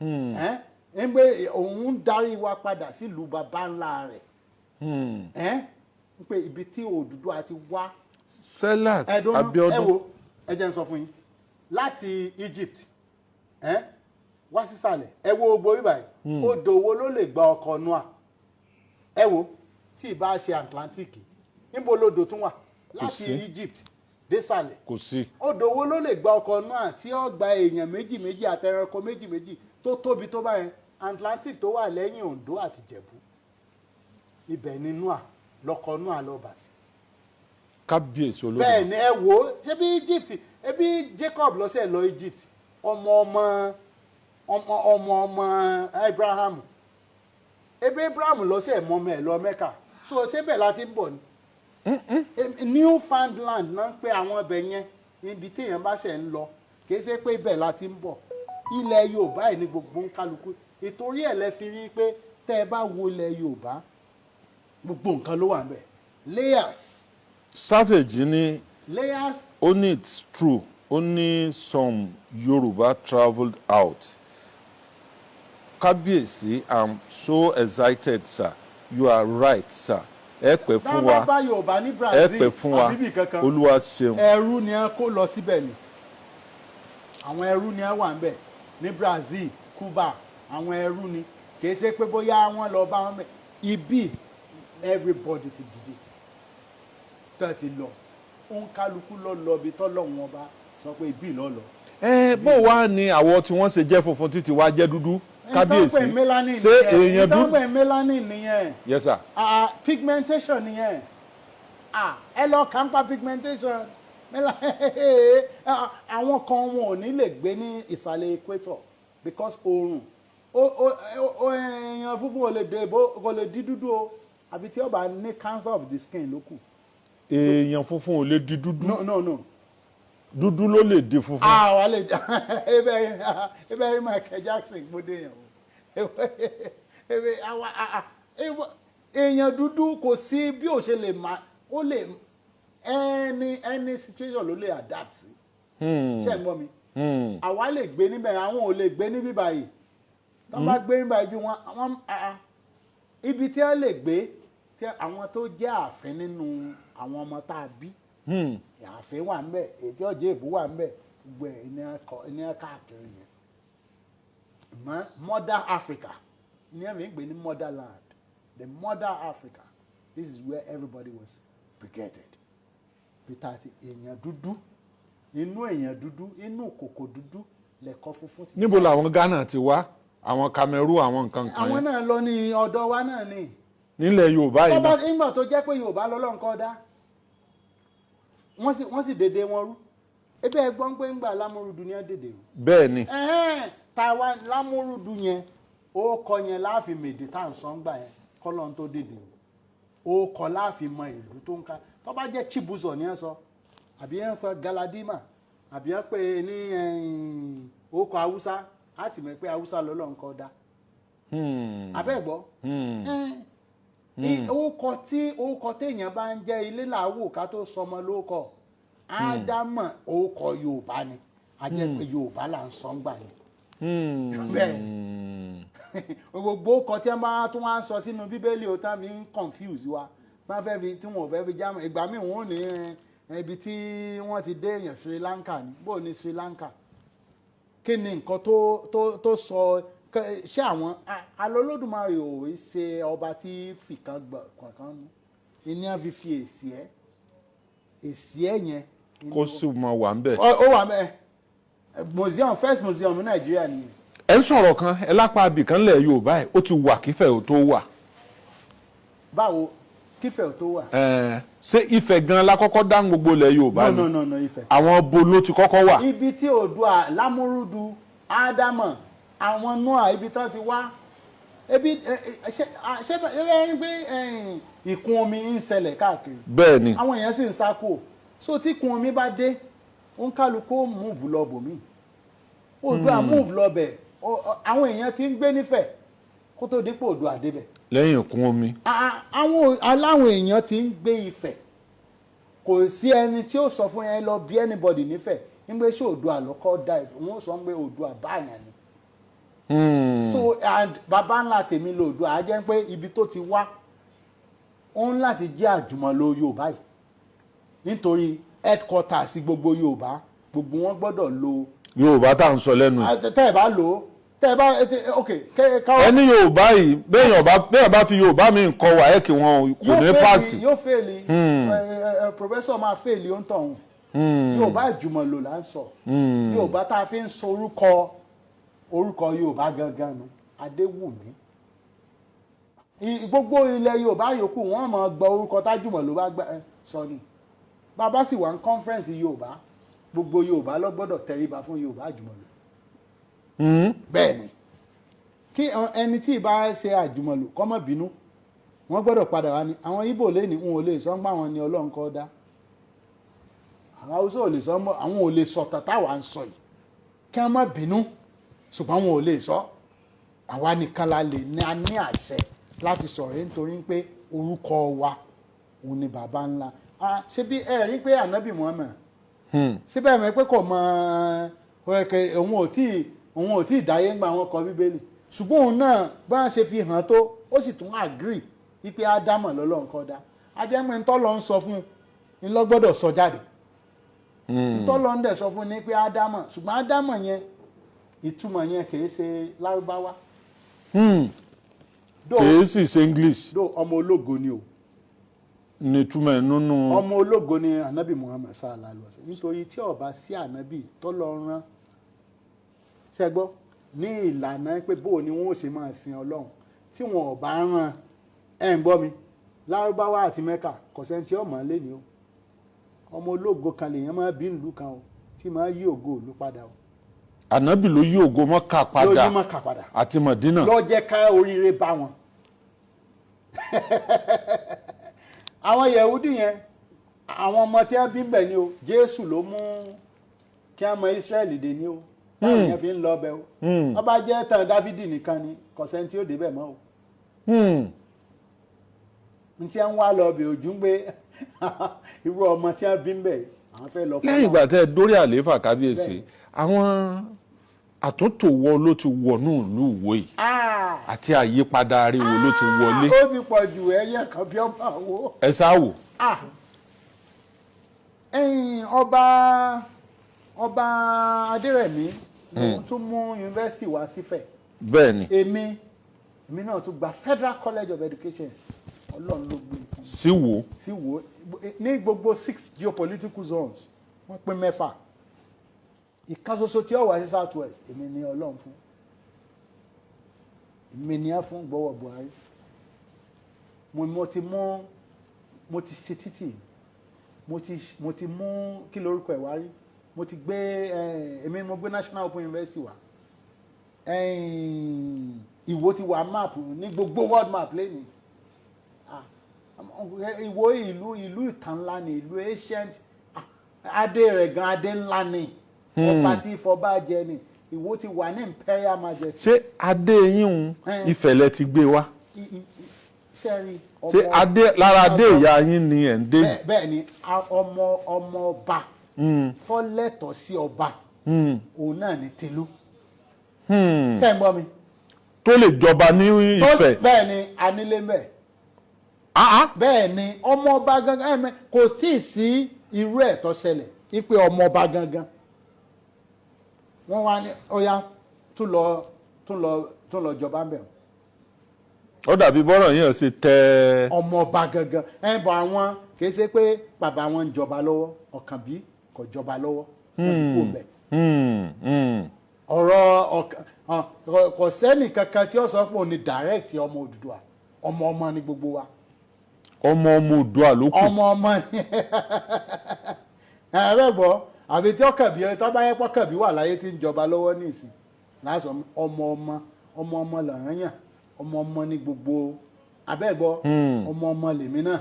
ẹ́n ń pé òun ń darí wa padà sílùú baba ńlá rẹ̀, ẹ́n ń pé ibi tí Odùduwà ti wá. Selat Ẹ̀dùn ẹ. Abiodun. Wo, ẹ jẹ́ n sọ fún yín, láti Egypt ẹ́n wá sísàlẹ̀, ẹ wo gbogbo ibà yìí, odò wo ló lè gba ọkọ̀ Noah? Ẹ wo, tí ì bá ṣe Atlantic, níbo lodò tún wà láti Sí. Egypt désàlẹ̀? Kò sí. Odò wo ló lè gba ọkọ̀ náà tí ó gba èèyàn méjì méjì àti ẹranko méjì méjì tó tóbi tó báyẹn? Atlantic tó wà lẹ́yìn Oǹdó àti Ìjẹ̀bú, ibẹ̀ ni Noah Lọkọ̀ Noah lọ bà sí. Kábíyèsí Olódùmarè. Bẹ́ẹ̀ ni. Ẹ wò ó, ṣé bí Egypt, ẹbí Jacob lọ́sẹ̀ lọ Egypt, ọmọ ọmọ ọmọ ọmọ ọmọ Abraham, ebi Abraham lọ́sẹ̀ mọ́mọ́ ẹ̀ lọ Mẹ́kà. So ṣébẹ̀ láti ń bọ̀ ni? Newfoundland náà ń pè àwọn ibẹ̀ yẹn, ibi téèyàn bá ṣẹ̀ ń lọ. Kì í ṣe pé ibẹ̀ láti ń bọ̀. Ilẹ̀ Yorùbá yìí ní gbogbo ń kálukú. Ìtorí ẹ̀ lẹ fi rí i pé tẹ́ ẹ bá wo ilẹ̀ Yorùbá, gbogbo nǹkan ló wà ń bẹ̀, layers. Savage ní Layers. Ó ní it's true, ó ní some Yoruba travelled out. Kábíyèsí, I'm so excited, sir. You are right, sir. Ẹ pẹ́ fún wa. Bá bá Yorùbá ní Ẹ Brazil pẹ́ fún wa. àbíbì kankan, Olúwa ṣeun. ẹrú ni ẹ kó lọ síbẹ̀ ni. Àwọn ẹrú ni ẹ wà ń bẹ̀ ní Brazil, Cuba, àwọn ẹrú ni. Kì í ṣe pé bóyá wọ́n lọ bá wọn bẹ̀. Ibi everybody ti dìde tó ti lọ, òǹkálukú lọ lọ ibi tọ́lọ́run ọba sọ pé ibi lọ lọ. Ẹ bó wá ní àwọ̀ tí wọ́n ṣe jẹ́ funfun títí wá jẹ́ dúdú, kábíyèsí? Melanin. Ṣé èèyàn dúdú dúdú? Melanin nìyẹn. Yes, sir. Ah, pigmentation nìyẹn. Ah, ẹ lọ kà ń pa pigmentation. Àwọn kan, wọn ò ní lè gbé ní ìsàlẹ̀ equator because oòrùn ó èèyàn funfun ò lè dé bó, kò lè di dúdú o, àfi tí ó bá ní cancer of the skin ló kù. Èèyàn funfun ò lè di dúdú? No, no, no. Dúdú ló lè di funfun? Ah, wà lè ebe ebe rí Michael Jackson gbódé yẹn o. Ebe àwa èèyàn dúdú, kò sí bí ó ṣe lè má ó lè any situation ló lè adapt sí. Ṣé ń gbọ́ mi? Àwa lè gbé níbẹ̀, àwọn ò lè gbé níbí báyìí. Tó bá gbé níbí báyìí ju wọn àwọn ibi tí wọ́n lè gbé, tí àwọn tó jẹ́ ààfin nínú àwọn ọmọ tá a bí, ààfin wà ńbẹ̀, èyí tí ọjọ́ èbú wà ńbẹ̀, gbogbo ẹ̀ ní ẹ káàkiri yẹn mọ́. Mother Africa ní ẹ̀mí ń pè ní motherland, the Mother Africa. This is where everybody was begetted. Peter àti èèyàn dúdú, inú èèyàn dúdú, inú kòkò dúdú lẹ̀kọ́ funfun ti. Níbo làwọn Ghana ti wá, àwọn Cameroon, àwọn nǹkan kan Àwọn yẹn? náà lọ ní ọ̀dọ̀ wa náà ni. Nílẹ̀ Yorùbá yìí Tọ́ba náà? nígbà tó jẹ́ pé Yorùbá lọ́lọ́run kọ́ dá, wọ́n sì dédé wọn rú. Ebi ẹ gbọ́n pé ńgbà Lámúrúdù ní ẹ̀ dédé rú. Bẹ́ẹ̀ ni. Ẹ̀hẹ́n, táwa Lámúrúdù yẹn, ó kọ yẹn láàfin mèdè tá à ń sọ ńgbà yẹn, kọ́lọ́n tó dédé rú, ó kọ láàfin mọ ìlú tó ń ká. Tó bá jẹ́ Chibuzor ní ẹ sọ, àbí ẹ ń pẹ Galadima, àbí ẹ ń pè ní ó kọ Haúsá, á ti mọ̀ pé Haúsá lọ́lọ́run kọ́ dá. Abẹ́ gbọ́? Orúkọ tí orúkọ téèyàn bá ń jẹ́, ilé làwò ká tó sọmọ lórúkọ. Ádámọ̀, orúkọ Yorùbá ni. A jẹ́ pé Yorùbá là ń sọ ń gbà yẹn. Bẹ́ẹ̀ gbogbo orúkọ tí wọ́n bá tún wá ń sọ sínú Bíbélì, ó tán fi ń confuse wa, tí wọ́n fẹ́ fi, tí wọ́n ò fẹ́ fi jámọ́. Ìgbà míì wọ́n ò ní ibi tí wọ́n ti dé èèyàn, Sri Lanka ni. Bó ní Sri Lanka, kí ni nǹkan tó sọ? Ṣé àwọn alólódùmarè ò í ṣe ọba tí fìkan gbọ kankan nú ìní á fi fi èsì ẹ yẹn? Kó sì mọ wà ń bẹ̀. Ó wà mẹ́ museum, first museum ní Nàìjíríà nìyẹn. Ẹ ń sọ̀rọ̀ kan, ẹ lápá abìkan lẹ̀ Yorùbá ẹ̀, ó ti wà kífẹ̀ ò tó wà. Báwo kífẹ̀ ò tó wà? Ẹ, ṣé Ifẹ̀ gan la kọ́kọ́ dá gbogbo ilẹ̀ Yorùbá No. ni? No, no, no, Ifẹ̀. Àwọn bo ló ti kọ́kọ́ wà? Ibi tí Oòduà, Lámúrúdu, Ádámọ̀, àwọn Noah, ibi tán ti wá, ebi ṣé ṣé ẹ ń gbé ìkún omi ń ṣẹlẹ̀ káàkiri? Bẹ́ẹ̀ ni. Àwọn èèyàn sì ń sá kúrò. So tí ìkún omi bá dé, òǹkálukú ó move lọ bòmíì. Oòduà move lọ bẹ̀. Àwọn èèyàn ti ń gbé nífẹ̀ẹ́ kó tó dípò Oòduà débẹ̀. Lẹ́yìn ìkún omi. Àwọn aláwọn èèyàn ti ń gbé Ifẹ̀. Kò sí ẹni tí ó sọ fún yẹn lọ bí anybody nífẹ̀ẹ́ nígbà ṣé Oòduà lọ́kọ́ dá Ifẹ̀, wọ́n sọ pé Oòduà báyàn ni. So and baba ńlá tèmi lo Oòduà, á jẹ́ pé ibi tó ti wá, ó ń láti jẹ́ àjùmọ̀lò Yorùbá yìí, nítorí headquarters gbogbo Yorùbá, gbogbo wọn gbọ́dọ̀ lo Yorùbá tá à ń sọ lẹ́nu yìí. Tẹ́ ẹ bá lò ó, tẹ́ ẹ bá ok káwọ́. Ẹni Yorùbá yìí, béèyàn bá fi Yorùbá mi kọ WAEC, wọn kò ní pass. Yóò fail. Professor máa fail ó ń tọ̀hún. Yorùbá ìjùmọ̀lò là ń sọ. Yorùbá tá a fi ń sọ orúkọ, orúkọ Yorùbá gangan nu Adéwùmí. Gbogbo ilẹ̀ Yorùbá yòókù, wọ́n máa gbọ́ orúkọ tájùmọ̀ ló bá gbà sọ ni. Bàbá sì wà ní conference Yorùbá, gbogbo Yorùbá ló gbọ́dọ̀ tẹríba fún Yorùbá àjùmọ̀lò. Bẹ́ẹ̀ ni, kí ẹni tí ì bá ṣe àjùmọ̀lò kó má bínú, wọ́n gbọ́dọ̀ padà wá ní. Àwọn Ìgbò lé ní wọn ò lè sọ ń pa àwọn ni Ọlọ́run kọ́ dá. Àwọn Haúsá ò lè sọ mọ́, àwọn ò lè sọ tàtà wà ń sọ yìí, kí wọ́n má bínú, ṣùgbọ́n wọn ò lè sọ. Àwa nìkan la lè ní, a ní àṣẹ láti sọ̀rọ̀ yìí, nítorí pé orúkọ wa òun ni bàbá ńlá. Ah, ṣé bí ẹ rí pé Ànábì Muhammad, síbẹ̀ mọ̀ pé kò mọ ẹ̀kẹ́, òun ò tí ì dáyé ńgbà wọn kọ Bíbélì, ṣùgbọ́n òun náà bá wọn ṣe fi hàn tó, ó sì tún agree wípé Ádámọ̀ lọ́lọ́run kọ́ dá. Ajẹ́pẹ́ ntọ́ lọ ń sọ fún un ń lọ gbọ́dọ̀ sọ jáde. Ntọ́ lọ ń dẹ̀ sọ fún un ní pé Ádámọ̀, ṣùgbọ́n Ádámọ̀ yẹn, ìtumọ̀ yẹn kìí ṣe Lárúbáwá. Kìí sì ṣe English. Dó ọmọ ológo ni o. Nítumọ̀ ẹ̀ nínú. Ọmọ ológo ni Anabi Muhammad sallallahu alaihi wasallam, nítorí tí ó bá sí Anabi tó lọ rán ṣẹgbọ́ ní ìlànà pé bó ni wọn ò ṣe máa sin Ọlọ́run, tí wọn ò bá rán ẹ̀ ń gbọ́ mi, Lárúbáwá àti Mẹ́kà, kò sẹ́ni tí ó mọ̀ ọ́n lé ní o. Ọmọ ológo kan lèèyàn máa bí ìlú kan o, tí máa yí ògo ìlú padà o. Ànábì ló yí ògo Mọ́kà Ló padà yí Mọ́kà padà àti Mọ̀dínà. Ló jẹ́ ká oríire bá wọn. Àwọn Yẹ̀húdì yẹn, àwọn ọmọ tí wọ́n bí ń bẹ̀ ni o. Jésù ló mú kí wọ́n mọ Ísírẹ́lì dé ní o, táwọn yẹn fi ń lọ bẹ̀ o. Wọ́n bá jẹ́ tán Dáfídì nìkan ni, kò sẹ́ni tí ó débẹ̀ mọ́ o. N tí wọ́n wá lọ bẹ̀ ojú ń gbé irú ọmọ tí wọ́n bí ń bẹ̀, àwọn fẹ́ lọ fún Lẹ́yìn ìgbà tẹ́ ẹ dórí àlééfà, kábíyèsí, àwọn àtúntò wo ló ti wọnú ìlú Ìwó yìí àti àyípadà ariwo ló ti wọlé? Ó ti pọ̀ jù, ẹyẹ kan bí ọmọ àwo. Ẹ sá wò. Ah, ẹ̀yin ọba Adérẹ̀mí lòun tún mú yunifásitì wá sífẹ̀. Bẹ́ẹ̀ ni. Èmi náà tún gba Federal College of Education. Ọlọ́run ló gbé fún mi. Sí wo. Sí wo, ní gbogbo six geopolitical zones, wọ́n pín mẹ́fà, ìkan ṣoṣo tí ó wà sí South West, èmi ni Ọlọ́run fún, èmi ni á fún gbọ́wọ́ Buhari. Mo ti mú, mo ti ṣe títì, mo ti mú kí lorúkọ ẹ̀ wá rí, mo ti gbé ẹ, èmi ni mo gbé National Open University wá. Ìwó ti wà map ní gbogbo world map lẹ́nu. Ah, Ìwó ìlú ìtàn ńlá ni, ìlú ancient. Ah, adé rẹ̀ gan, adé ńlá ni, ọba tí ìfọba jẹ ni. Ìwó ti wà ní imperial majesty. Ṣé adé yín ń Ifẹ̀ lẹ ti gbé wá? Sẹ́rí. Ṣé adé lára adé ìyá yín ni ẹ̀ ń dé yìí? Bẹ́ẹ̀ ni, ọmọ ọba tó lẹ́tọ̀ọ́ sí ọba, òun náà ní Tìlú. Ṣé ń gbọ́ mi? Tó lè jọba ní Ifẹ̀? Bẹ́ẹ̀ ni, anílé mbẹ́. Ah, ah. Bẹ́ẹ̀ ni, ọmọ ọba gangan ẹ̀mẹ́, kò sí sí irú ẹ̀ tó ṣẹlẹ̀ wípé ọmọ ọba gangan wọ́n wá ní ọya tún lọ jọba ń bẹ̀ wọ́n. Ó dàbí bọ́rọ̀ yẹn ṣe tẹ́. Ọmọ ọba gangan ẹ̀ bọ̀, àwọn kì í ṣe pé bàbá wọn ń jọba lọ́wọ́. Ọ̀kànbí kò jọba lọ́wọ́ tí wọ́n fi kú mbẹ̀. Ọ̀rọ̀ ọ̀kan kò sẹ́nì kankan tí ó sọ pé òun ni direct ọmọ Odùduwà. Ọmọ ọmọ ni gbogbo wa. Ọmọ ọmọ Oòduà ló kù. Ọmọ ọmọ ni ẹ bẹ́ẹ̀ gbọ́, àbí tí ọkànbí tó bá yẹ pọ́kànbí wà láyé tí ń jọba lọ́wọ́ ní ìsìn lásán, ọmọ ọmọ, ọmọ ọmọ lọ̀rọ̀ yàn, ọmọ ọmọ ni gbogbo abẹ́gbọ́. Ọmọ ọmọ lèmi náà.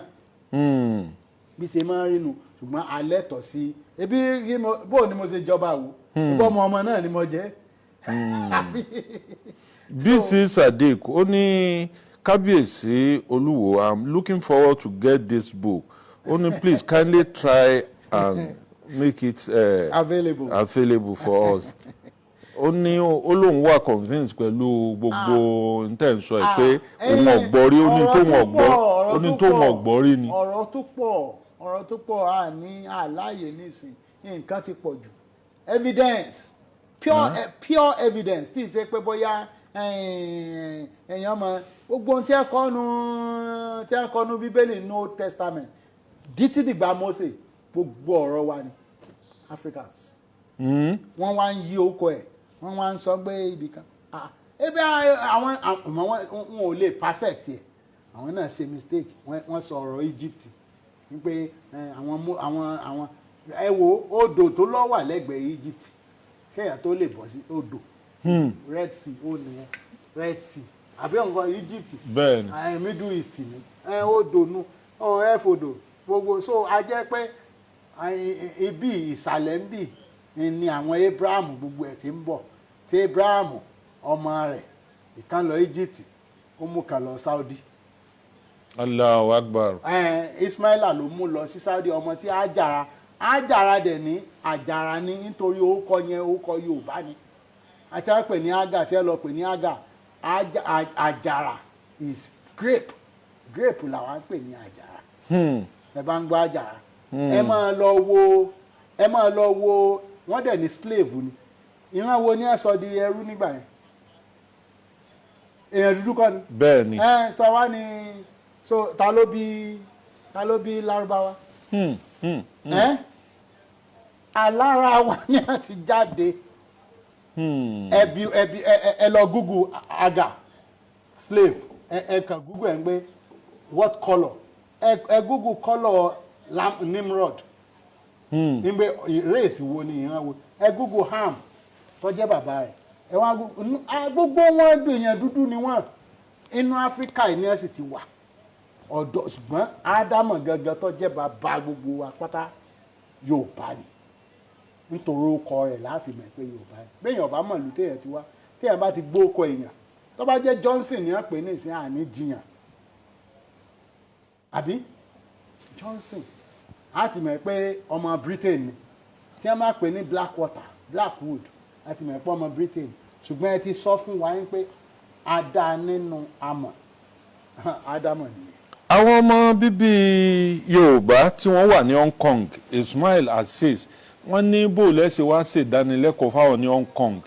Bí ṣe máa ń rínu, ṣùgbọ́n alẹ́ tọ̀ sí ebi kí bó ni mo ṣe jọba wò, ebi ọmọ ọmọ náà ni mo jẹ́. BC Sadiq, ó ní, "Kábíyèsí Olúwo, I'm looking forward to get this book." Ó ní, "Please kindly try and make it available. available for us." Ó ní ó lóun wà convinced pẹ̀lú gbogbo ntẹ̀ ń sọ ẹ̀ pé òun ọ̀gbọ́ rí. Ó ní tóun ọ̀gbọ́, ó ní tóun ọ̀gbọ́ rí ni. Ọ̀rọ̀ tó pọ̀, ọ̀rọ̀ tó pọ̀, a ní àláyé nísìn, nǹkan ti pọ̀ jù. Evidence, pure, pure evidence tí ì ṣe pé bóyá èèyàn mọ gbogbo ohun tí ẹ kọ́ nu Bíbélì ní Old Testament títí dìgbà Mósè, gbogbo ọ̀rọ̀ wa ni Africans. Wọ́n wá ń yí orúkọ ẹ̀, wọ́n wá ń sọ pé ibì kan. Ah, ebi àwọn àmọ́ wọn ò lè perfect ẹ̀. Àwọn náà ṣe mistake. Wọ́n sọ ọ̀rọ̀ Egypt wípé àwọn àwọn ẹ wo odò tó lọ wà lẹ́gbẹ̀ẹ́ Egypt, kéèyàn tó lè bọ́ sí odò Red Sea, ó nìyẹn, Red Sea àbí nǹkan Egypt. Bẹ́ẹ̀ ni. Middle East ni odò nu ọ ẹ fodò gbogbo. So a jẹ́ pé ibi ìsàlẹ̀ ń bì ni àwọn Abraham gbogbo ẹ̀ ti ń bọ̀, tí Abraham ọmọ rẹ̀ ìkan lọ Egypt, ó mú kan lọ Saudi. Allahu Akbar. Ismaila ló mú lọ sí Saudi, ọmọ tí Ajara. Ajara dẹ̀ ní Àjàrà ní, nítorí orúkọ yẹn, orúkọ Yorùbá ni àti wọ́n pè ní Aga, tí ẹ lọ pè ní Aga. Àjàrà is grape. Grape làwọn ń pè ní àjàrà. Ẹ bá ń gbọ́ àjàrà, ẹ máa lọ wo, ẹ máa lọ wo. Wọ́n dẹ̀ ní slave ni. Ìran wo ni ẹ sọ di ẹrú nígbà yẹn? Èèyàn dúdú kọ́ ni? Bẹ́ẹ̀ ni. Ẹ sọ wá ní so ta ló bí Lárúbáwá? Ẹ alára wa ni a ti jáde. Ẹbí ẹbí ẹ ẹ lọ Google Aga slave. Ẹ kàn Google ẹ ń gbé what colour. Ẹ Google colour Nimrod, ń gbé race wo ni, ìran wo. Ẹ Google Ham tó jẹ́ bàbá rẹ̀. Ẹ wá Google gbogbo wọn. Èèyàn dúdú ni wọ́n. Inú Áfíríkà yìí ni ẹ sì ti wà ọ̀dọ̀, ṣùgbọ́n Ádámọ̀ gangan tó jẹ́ bàbá gbogbo wa pátá, Yorùbá ni, nítorí orúkọ rẹ̀ láàfin mọ̀ pé Yorùbá ni. Béèyàn ọba mọ̀ ìlú téèyàn ti wá, téèyàn bá ti gbó ọkọ èèyàn, tó bá jẹ́ Johnson ní wọ́n pè ní ìsìn, àní jiyàn àbí Johnson, á ti mọ̀ pé ọmọ Britain ni. Tí wọ́n máa pè ní Blackwater, Blackwood, á ti mọ̀ pé ọmọ Britain. Ṣùgbọ́n ẹ ti sọ fún wa pé a dá nínú amọ̀, Ádámọ̀ nìyẹn. Àwọn ọmọ bíbí Yorùbá tí wọ́n wà ní Hong Kong, Ismail Azeez, wọ́n ní bó lẹ́sẹ̀ wá ṣèdánilẹ́kọ̀ọ́ fáwọn ní Hong Kong.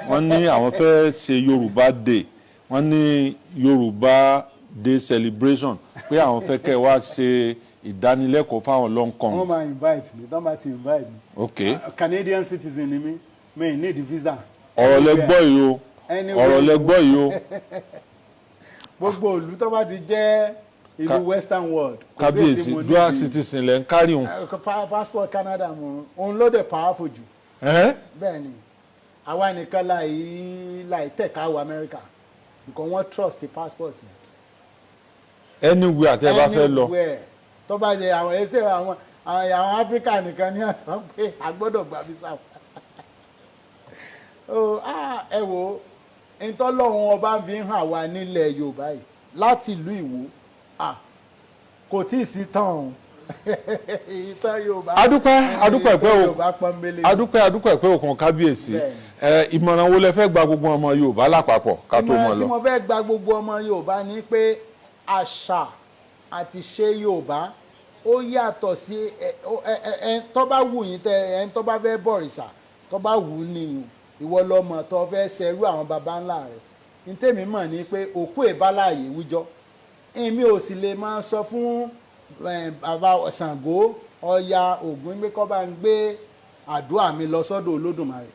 Wọ́n ní àwọn fẹ́ ṣe Yorùbá Day, wọ́n ní Yorùbá Day celebration, pé àwọn fẹ́ kẹ́ wá ṣe ìdánilẹ́kọ̀ọ́ fáwọn Hong Kong. Wọ́n máa invite mi. Tọ́ bá ti invite mi. Canadian citizen ni mi, mi need visa. Ọ̀rọ̀ lẹ gbọ́ yìí o. Anywhere. Ọ̀rọ̀ lẹ gbọ́ yìí o. Gbogbo ìlú tó bá ti jẹ́ ìlú western world, kò sí èyí tí Kábíyèsí, mo dual níbi- citizen lẹ́ ń kárí òun. Passport Canada mo, òun ló dẹ̀ powerful jù. Ẹ́? Bẹ́ẹ̀ ni, àwa nìkan láì tẹ̀ka wọ Amẹ́ríkà because wọ́n trust the passport yẹn. Anywhere àti ẹ bá fẹ́ lọ. Anywhere tó bá jẹ àwọn ẹsẹ àwọn Áfíríkà nìkan ní àsọ pé a gbọ́dọ̀ gba visa. Oh, ah, ẹ wo ntọ́lọ́hún ọba fi ń hàn wá nílẹ̀ Yorùbá yìí láti ìlú Ìwó, ah, kò tí ì sí tán o, ìtàn Yorùbá. Adúpẹ́, adúpẹ́ pé o. Yorùbá pọ́nbélé. Adúpẹ́, adúpẹ́ pé òkun, kábíyèsí. Bẹ́ẹ̀ni. Ẹ ìmọ̀ràn wo lẹ fẹ́ gba gbogbo ọmọ Yorùbá lápapọ̀ ká tó mọ̀ Ìmọ̀ràn tí lọ? mo fẹ́ gba gbogbo ọmọ Yorùbá ni pé àṣà àti ṣe Yorùbá ó yàtọ̀ sí ẹ ẹ ẹ ẹ tó bá wù yín tẹ ẹ, tó bá fẹ́ bọ̀rìṣà, tó bá wù ú nìyí, ìwọ lọmọ tó fẹ́ ṣerú àwọn baba ńlá rẹ̀. Ní tèmi mọ̀ ni pé òkú ìbáláyé wíjọ́, èmi ò sì lè máa sọ fún bàbá Ṣàngó, Ọya, Ògún pé kó bá ń gbé àdúrà mi lọ sọ́dọ̀ Olódùmarè.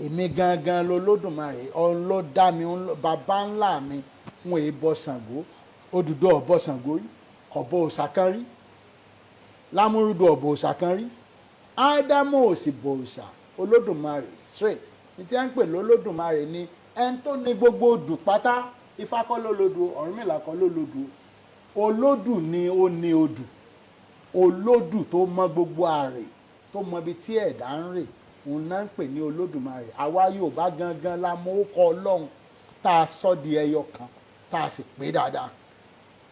Èmi gangan lolódùmarè, òun ló dá mi, bàbá ńlá mi. Wọn èé bọ Ṣàngó. Odùduwà ò bọ Ṣàngó rí, kò bọ òòṣà kan rí. Lámúrúdù ò bọ òòṣà kan rí. Ádámù ò sì bọ òòṣà. Olódùmarè straight ní tí wọ́n ń pè lólódùmarè ni ẹni tó ní gbogbo odù pátá. Ifá kọ́ ló lodù, Ọ̀rúnmìlà kọ́ ló lodù. Olódù ni ó ní odù. Olódù tó mọ gbogbo àrè, tó mọ ibi tí ẹ̀dá ń rè, òun náà ń pè ní Olódùmarè. Àwa Yorùbá gangan la mọ orúkọ Ọlọ́run tá a sọ di ẹyọ kan, tá a sì pé dáadáa.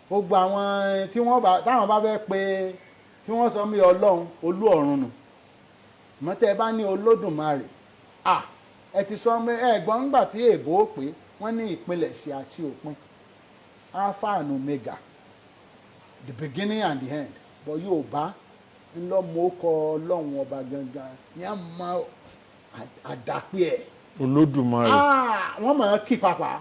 Gbogbo àwọn tí wọ́n bá táwọn bá fẹ́ pé tí wọ́n sọ mí Ọlọ́run olú ọ̀run nù mọ́tẹ́ bá ní Olódùmarè à, ẹ ti sọ mí. Ẹ gbọ́n ńgbà tí èèbó pé wọ́n ní ìpilẹ̀ṣẹ̀ àti òpin, Alpha and Omega, the beginning and the end. But Yorùbá ńlọmọ kọ Ọlọ́run ọba gangan ní a mọ àdàpé ẹ̀. Olódùmarè. Ah, wọ́n máa kí papà.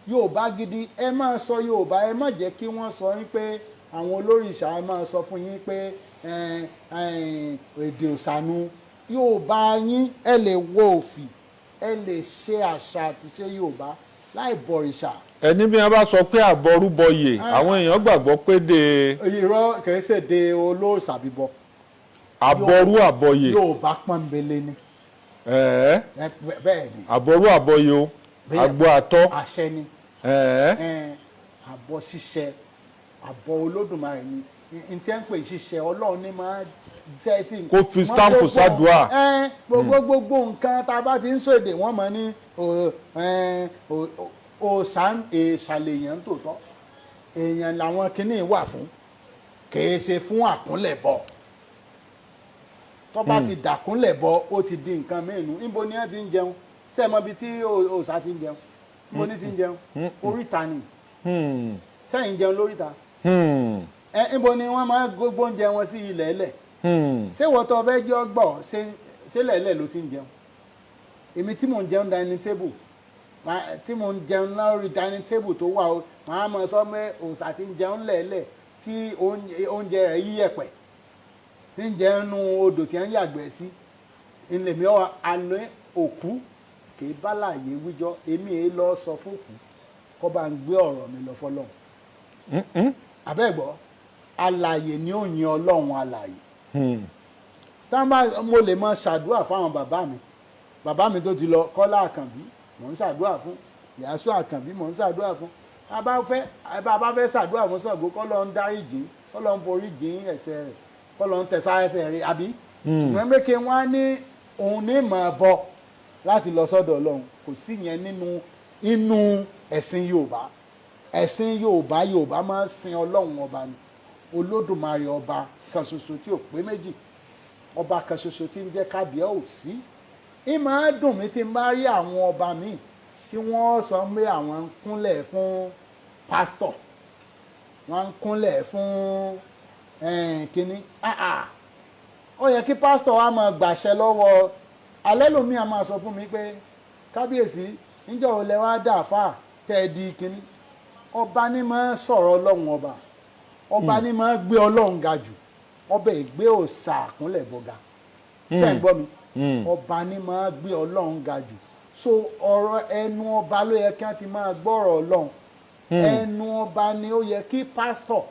Yorùbá gidi, ẹ máa sọ Yorùbá. Ẹ má jẹ́ kí wọ́n sọ yín pé àwọn olórìṣà, ẹ máa sọ fún yín pé èdè òsànù Yorùbá yín. Ẹ lè wọ òfì, ẹ lè ṣe àṣà àti ṣe Yorùbá láì bọ̀rìṣà. Ẹni bí wọ́n bá sọ pé àbọrúbọyè, àwọn èèyàn gbàgbọ́ pé de Irọ́, kìí ṣèdè olóòṣà bíbọ. Àbọrú àbọyè. Yorùbá pọ́nbélé ni. Ẹ̀ẹ́. Bẹ́ẹ̀ ni. Àbọrú àbọyè o. Bẹ́ẹ̀. Àgbo àtọ́. Àṣẹ ni. Ẹ̀ẹ́. Àbọ̀ ṣíṣe, àbọ̀ Olódùmarè ni n tí ń pè ṣíṣe. Ọlọ́run ní máa ṣe sí. Kó fi stamp sádùá. Gbogbo nǹkan tá a bá ti ń sòdè, wọ́n mọ̀ ní òòṣà, èèṣà lèèyàn tòótọ́, èèyàn làwọn kinní wà fún, kìí ṣe fún àkúnlẹ̀bọ. Tó bá ti dàkúnlẹ̀bọ, ó ti di nǹkan mìíràn. Níbo ni wọ́n ti ń jẹun? Ṣé ẹ mọ ibi tí òòṣà ti ń jẹun? Níbo ni ti ń jẹun? Oríta ni. Sẹ́yìn jẹun lóríta? Ẹ níbo ni wọ́n máa ń gbogbo oúnjẹ wọn sí? Ilẹ̀ ẹlẹ̀. Ṣé wọ́n tó fẹ́ jẹ́ ọgbọ̀ ṣé lẹ̀lẹ̀ ló ti ń jẹun? Èmi tí mò ń jẹun dining table, tí mò ń jẹun lórí dining table tó wà o, màá mọ sọ pé òòṣà ti ń jẹun lẹ̀lẹ̀, tí oúnjẹ rẹ̀ yí yẹ̀pẹ̀, tí ń jẹun nú odò tí ń yàgbẹ́ sí ńlẹ̀mí ọ alẹ́. Òkú kì í bá láàyè wíjọ́. Èmi èé lọ sọ fókù kó bá ń gbé ọ̀rọ̀ mi lọ fọlọ́run. Àbẹ́gbọ́, alààyè ni ó yin Ọlọ́run alààyè. Tá a bá mo lè máa ṣàdúrà fáwọn bàbá mi, bàbá mi tó ti lọ, Kọ́lá Àkànbí, mò ń ṣàdúrà fún Yàsú Àkànbí, mò ń ṣàdúrà fún. A bá fẹ́ bá a bá fẹ́ ṣàdúrà fún Ṣàngó, kọ́ ló ń dárí jìn, kọ́ ló ń forí jìn ẹ̀ṣẹ̀ rẹ̀, kọ́ ló ń tẹ̀sáfẹ́ rẹ̀, àbí? Ṣùgbọ́n pé kí wọ́n á ní òun ní mọ̀ ọ́ bọ̀ láti lọ sọ́dọ̀ Ọlọ́run, kò sí yẹn nínú inú ẹ̀sìn Yorùbá. Ẹ̀sìn Yorùbá, Yorùbá máa ń sin Ọlọ́run ọba ni, Olódùmarè, ọba kan ṣoṣo tí ò pé méjì, ọba kan ṣoṣo tí ń jẹ́ kábíyá ò sí. Ì máa dùn mí tí n bá rí àwọn ọba míì tí wọ́n sọ pé àwọn ń kúnlẹ̀ fún pásítọ̀, wọ́n ń kúnlẹ̀ fún kínní. Ah, ah. Ó yẹ kí pásítọ̀ wa máa gbàṣẹ lọ́wọ́ alẹ́ lómi. A máa sọ fún mi pé, "Kábíyèsí, níjọ́ wo lẹ wá dà fà tẹ́ ẹ di kínní?" Ọba ní máa sọ̀rọ̀ Ọlọ́run ọba, ọba ní máa gbé Ọlọ́run ga jù, ọba ìgbé òòṣà àkúnlẹ̀ bọ̀gà. Ṣé ń gbọ́ mi? Ọba ní máa gbé Ọlọ́run ga jù. So ọ̀rọ̀ ẹnu ọba ló yẹ kí wọ́n ti máa gbọ́rọ̀ Ọlọ́run. Ẹnu ọba ni ó yẹ kí pásítọ̀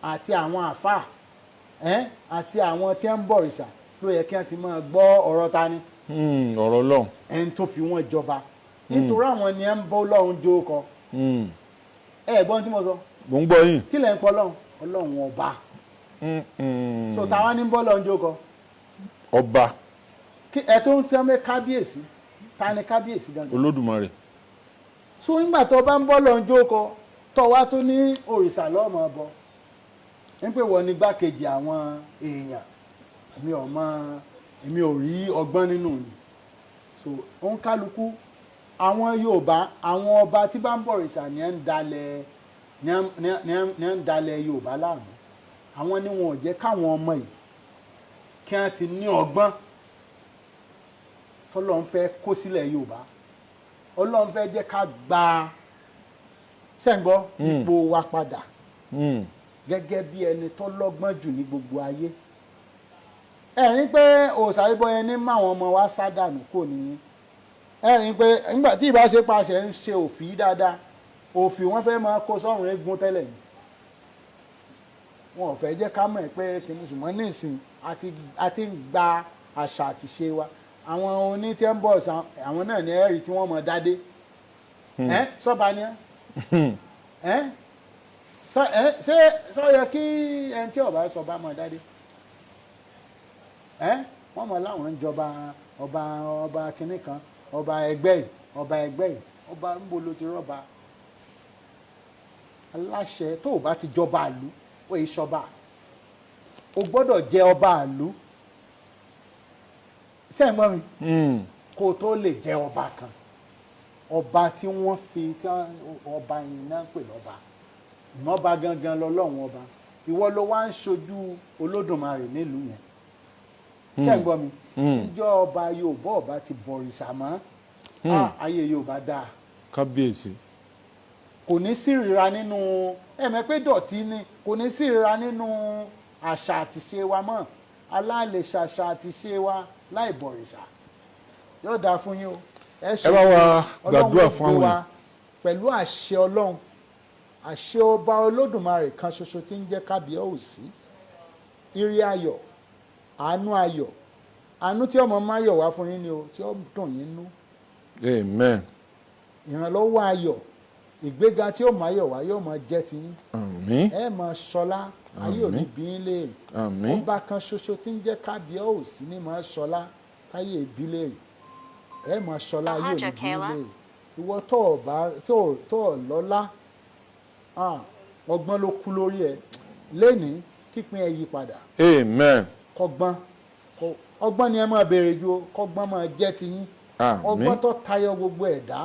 àti àwọn àfáà àti àwọn tí ń bọ̀rìṣà ló yẹ kí wọ́n ti máa gbọ́ ọ̀rọ̀ ta ni? Ọ̀rọ̀ Ọlọ́run. Ẹni tó fi wọ́n jọba, nítorí àwọn ni ẹ ń bọ́ Ọlọ́run jó kọ. Ẹ gbọ́n tí mo sọ? Mo ń gbọ́ yín. Kí lẹ̀ ń pọ̀ Ọlọ́run? Ọlọ́run ọba. So táwa ní ń bọ́ Ọlọ́run jó kọ? Ọba. Kí ẹ tó ń tẹ́ mẹ́ kábíyèsí, ta ni kábíyèsí gangan? Olódùmarè. So nígbà tó bá ń bọ́ lọ́n jó kọ, tó wá tó ní òrìṣà lọ́mọ bọ, ń pè wọ́n ní gbákejì àwọn èèyàn, èmi ò mọ, èmi ò rí ọgbọ́n nínú ni. So òun kálukú àwọn Yorùbá, àwọn ọba tí bá ń bọ̀rìṣà ní ẹ̀ ń dalẹ̀ ní ẹ̀ ń dalẹ̀ Yorùbá láàmú. Àwọn ni wọn ò jẹ́ káwọn ọmọ yìí kí wọ́n ti ní ọgbọ́n tọ́lọ́run fẹ́ kó sílẹ̀ Yorùbá. Ọlọ́run fẹ́ jẹ́ ká gba sẹ́ǹgbọ́ ipò wa padà gẹ́gẹ́ bí ẹni tó lọ́gbọ́n jù ní gbogbo ayé. Ẹ rí pé òòṣà ibọ yẹn ní máwọn ọmọ wa sádànù kò ní. Ẹ rí pé nígbà tí ìbá ṣe paṣẹ ń ṣe òfì dáadáa, òfì wọn fẹ́ máa kó sọ́run eégún tẹ́lẹ̀ ni. Wọn ò fẹ́ jẹ́ ká mọ̀ pé kìnnìún, ṣùgbọ́n nísìn a ti ń gba àṣà àti ṣe wa. Àwọn oní tí ń bọ̀ àwọn náà ní ẹ̀rí tí wọ́n mọ̀ dádé ẹ sọ́ba ni ẹ ẹ ṣé sọ yẹ kí ẹni tí ọba sọba mọ̀ dádé ẹ? Wọ́n mọ̀ láwọn ń jọba, ọba, ọba kínní kan, ọba ẹgbẹ́ yìí, ọba ẹgbẹ́ yìí, ọba ńbo ló ti rọ́ba aláṣẹ? Tó o bá ti jọba àlú, ó yìí ṣọba. O gbọ́dọ̀ jẹ ọba àlú, ṣé ń gbọ́ mi? Kó o tó lè jẹ ọba kan, ọba tí wọ́n fi tí ọba yìí náà ń pè lọ́ba, ìmọ̀ba gangan lọ́lọ́run ọba. Ìwọ ló wá ń ṣojú Olódùmarè nílùú yẹn. Ṣé ń gbọ́ mi? Níjọ́ ọba Yorùbá ọba ti bọ̀rìṣà mọ́, ayé Yorùbá dáa. Kábíyèsí. Kò ní sí ìríra nínú ẹ̀mẹ́ pé dọ̀tí ni, kò ní sí ìríra nínú àṣà àtìṣe wa mọ́. Aláàlè ṣàṣà àtìṣe wa láì bọ̀rìṣà. Yóò dáa fún yín o. Ẹ bá wa gbàdúrà fún àwọn. Pẹ̀lú àṣẹ Ọlọ́run, àṣẹ ọba Olódùmarè kan ṣoṣo tí ń jẹ́ Kábíyèsí, ire ayọ̀, àánú ayọ̀, àánú tí ọmọ máyọ̀ wá fún yín ni o, tí ó dùn yín nú. Amen. Ìrànlọ́wọ́ ayọ̀, ìgbéga tí ó máyọ̀ wá yóò máa jẹ́ tiyín. Àmín. Ẹ máa ṣọlá, ayé ò ní Àmín. bí yín léèrè. Àmín. Ọba kan ṣoṣo tí ń jẹ́ Kábíyèsí ní máa ṣọlá táyé ìbí léèrè. Ẹ máa ṣọlá, ayé ò ní bí yín Alhaja Kayla. léèrè. Ìwọ tó o bá tó o lọ́lá, ọgbọ́n ló kú lórí ẹ lénìí, kípín ẹ yí padà. Amen. Kọ́gbọ́n ọgbọ́n ni ẹ máa béèrè ju o, kọ́gbọ́n máa jẹ́ tiyín. Àmín. Ọgbọ́n tó tayọ gbogbo ẹ̀dá,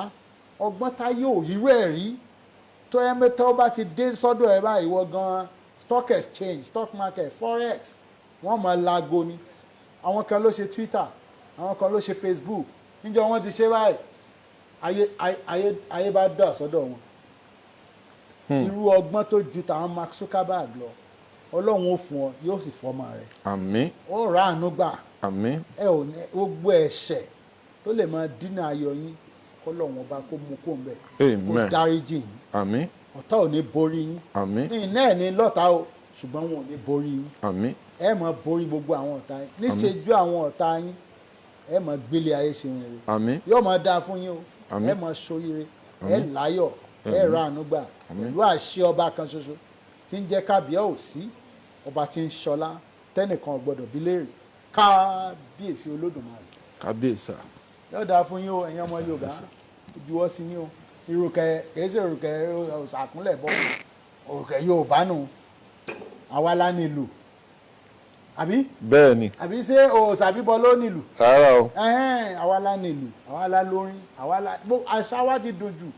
ọgbọ́n táyé òríró ẹ̀ rí, tó ẹ mẹ́tọ́ bá ti dé sọ́dọ̀ ẹ báyìí, wọ́n gan stock exchange, stock market, forex, wọ́n máa lago ni. Àwọn kan ló ṣe Twitter, àwọn kan ló ṣe Facebook. Níjọ́ wọ́n ti ṣe báyìí, ayé ayé ayé bá dà sọ́dọ̀ wọn. Irú ọgbọ́n tó ju tàwọn Mark Zuckerberg lọ, Ọlọ́run ó fún ọ, yóò sì fọmọ rẹ. Àmín. Ó rà àánú gbà. Àmín. Ẹ ò ní gbogbo ẹ̀ṣẹ̀ tó lè máa dínà ayọ̀ yín, kọ́lọ́run ọba kó mú kó ń bẹ̀, kó Amen. dáríjì yín. Àmín. Ọ̀tá ò ní borí yín. Àmín. Ní iná ẹ̀ ní lọ́tà o, ṣùgbọ́n wọn ò ní borí yín. Àmín. Ẹ máa borí gbogbo àwọn ọ̀tá yín níṣẹ́jú àwọn ọ̀tá yín. Ẹ máa gbélé ayé ṣe rere. Àmín. Yóò máa dáa fún yín o. Àmín. Ẹ máa ṣoríire, ẹ láyọ̀, ẹ ra àánú gbà pẹ̀lú àṣẹ ọba kan ṣoṣo tí ń jẹ́ Kábíyèsí, ọba tí ń ṣọlá tẹ́nìkan ò gbọ́dọ̀ bí léèrè, Kábíyèsí Olódùmarè. Kábíyèsí. Yóò dáa fún yín o, ẹ̀yin ọmọ Yorùbá. Juwọ́ sí yín o. Ìrùkẹ̀ kìí ṣe ìrùkẹ̀ ṣàkúnlẹ̀ bọ́, ìrùkẹ̀ Yorùbá nù. Àwa la nílùú, àbí? Bẹ́ẹ̀ ni. Àbí ṣé òòṣà bíbọ ló nílùú? Rárá o. Ẹhẹ́n, àwa la nílùú, àwa la lórin, àwa la àṣà wa ti dojú.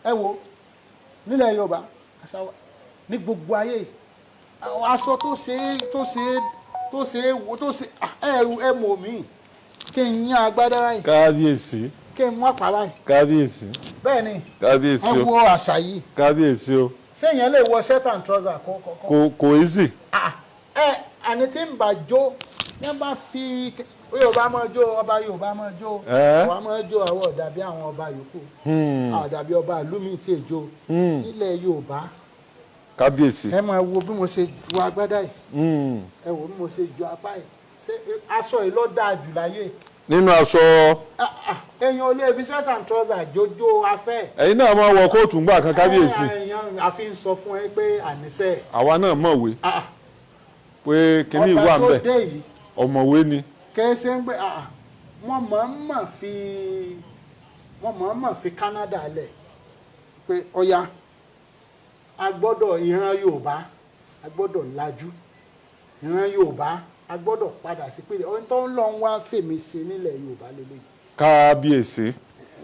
Ẹ wo nílẹ̀ Yorùbá, àṣà wa ní gbogbo ayé yìí, àwọn aṣọ tó ṣe é wo tó ṣe ẹ ẹ mọ̀ mí kí n yán agbádá báyìí, Kábíyèsí. kí n mú àpá báyìí. Kábíyèsí. Bẹ́ẹ̀ ni. Kábíyèsí Ẹ o. wo àṣà yìí. Kábíyèsí o. Séèyàn lè wọ shirt and trouser kó? Kò easy. Ah, ẹ àní tí ń bá jó ní bá fi Yorùbá máa jó, ọba Yorùbá máa jó. Àwa máa jó, àwọn ò dàbí àwọn ọba yòókù, àwọn ò dàbí ọba ìlú mi tí èjò nílẹ̀ Yorùbá. Kábíyèsí. Ẹ máa wo bí mo ṣe ju agbádá yìí. Ẹ wo bí mo ṣe ju apá yìí. Ṣé aṣọ yìí ló dáa jù láyé? Nínú aṣọ. Ah, ah, èèyàn ò lè fi shirt and trouser jójó afẹ́. Ẹ̀yin náà máa wọ kóòtù ńgbà kan, kábíyèsí. Èèyàn àfi ń sọ fún ẹ pé àníṣe. Àwa náà mọ̀wé pé kínní Ọba wà ń tó bẹ̀. dé yìí. Ọ̀mọ̀wé ni. Kẹsẹ̀ ń gbé wọ́n mọ̀ọ́mọ̀ fi Canada lẹ̀ pé ọya, a gbọ́dọ̀, ìran Yorùbá a gbọ́dọ̀ lajú, ìran Yorùbá a gbọ́dọ̀ padà sí pé ohun tó ń lọ ń wá fèmí ṣe nílẹ̀ Yorùbá lélẹ̀. Kábíyèsí.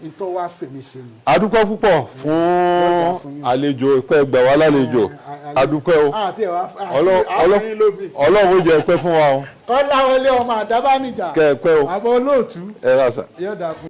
Ohun tó wá fèmí ṣe ni. Adúpẹ́ púpọ̀ fún Yọ̀ọ̀dà fún yín. àlejò ìpẹ́ gbà wá lálejò. Adúpẹ́ o. Àti ẹ̀wà Ọlọ́- àfihàn lóbi. Ọlọ́run ó jẹ́ pẹ́ fún wa o. Kọ́láwọlé ọmọ Àdábánijà. Kẹ́ ẹ pẹ́ o. Àbọ̀ olóòtú. Ẹ rà sà. Yọ̀ọ̀dà fún.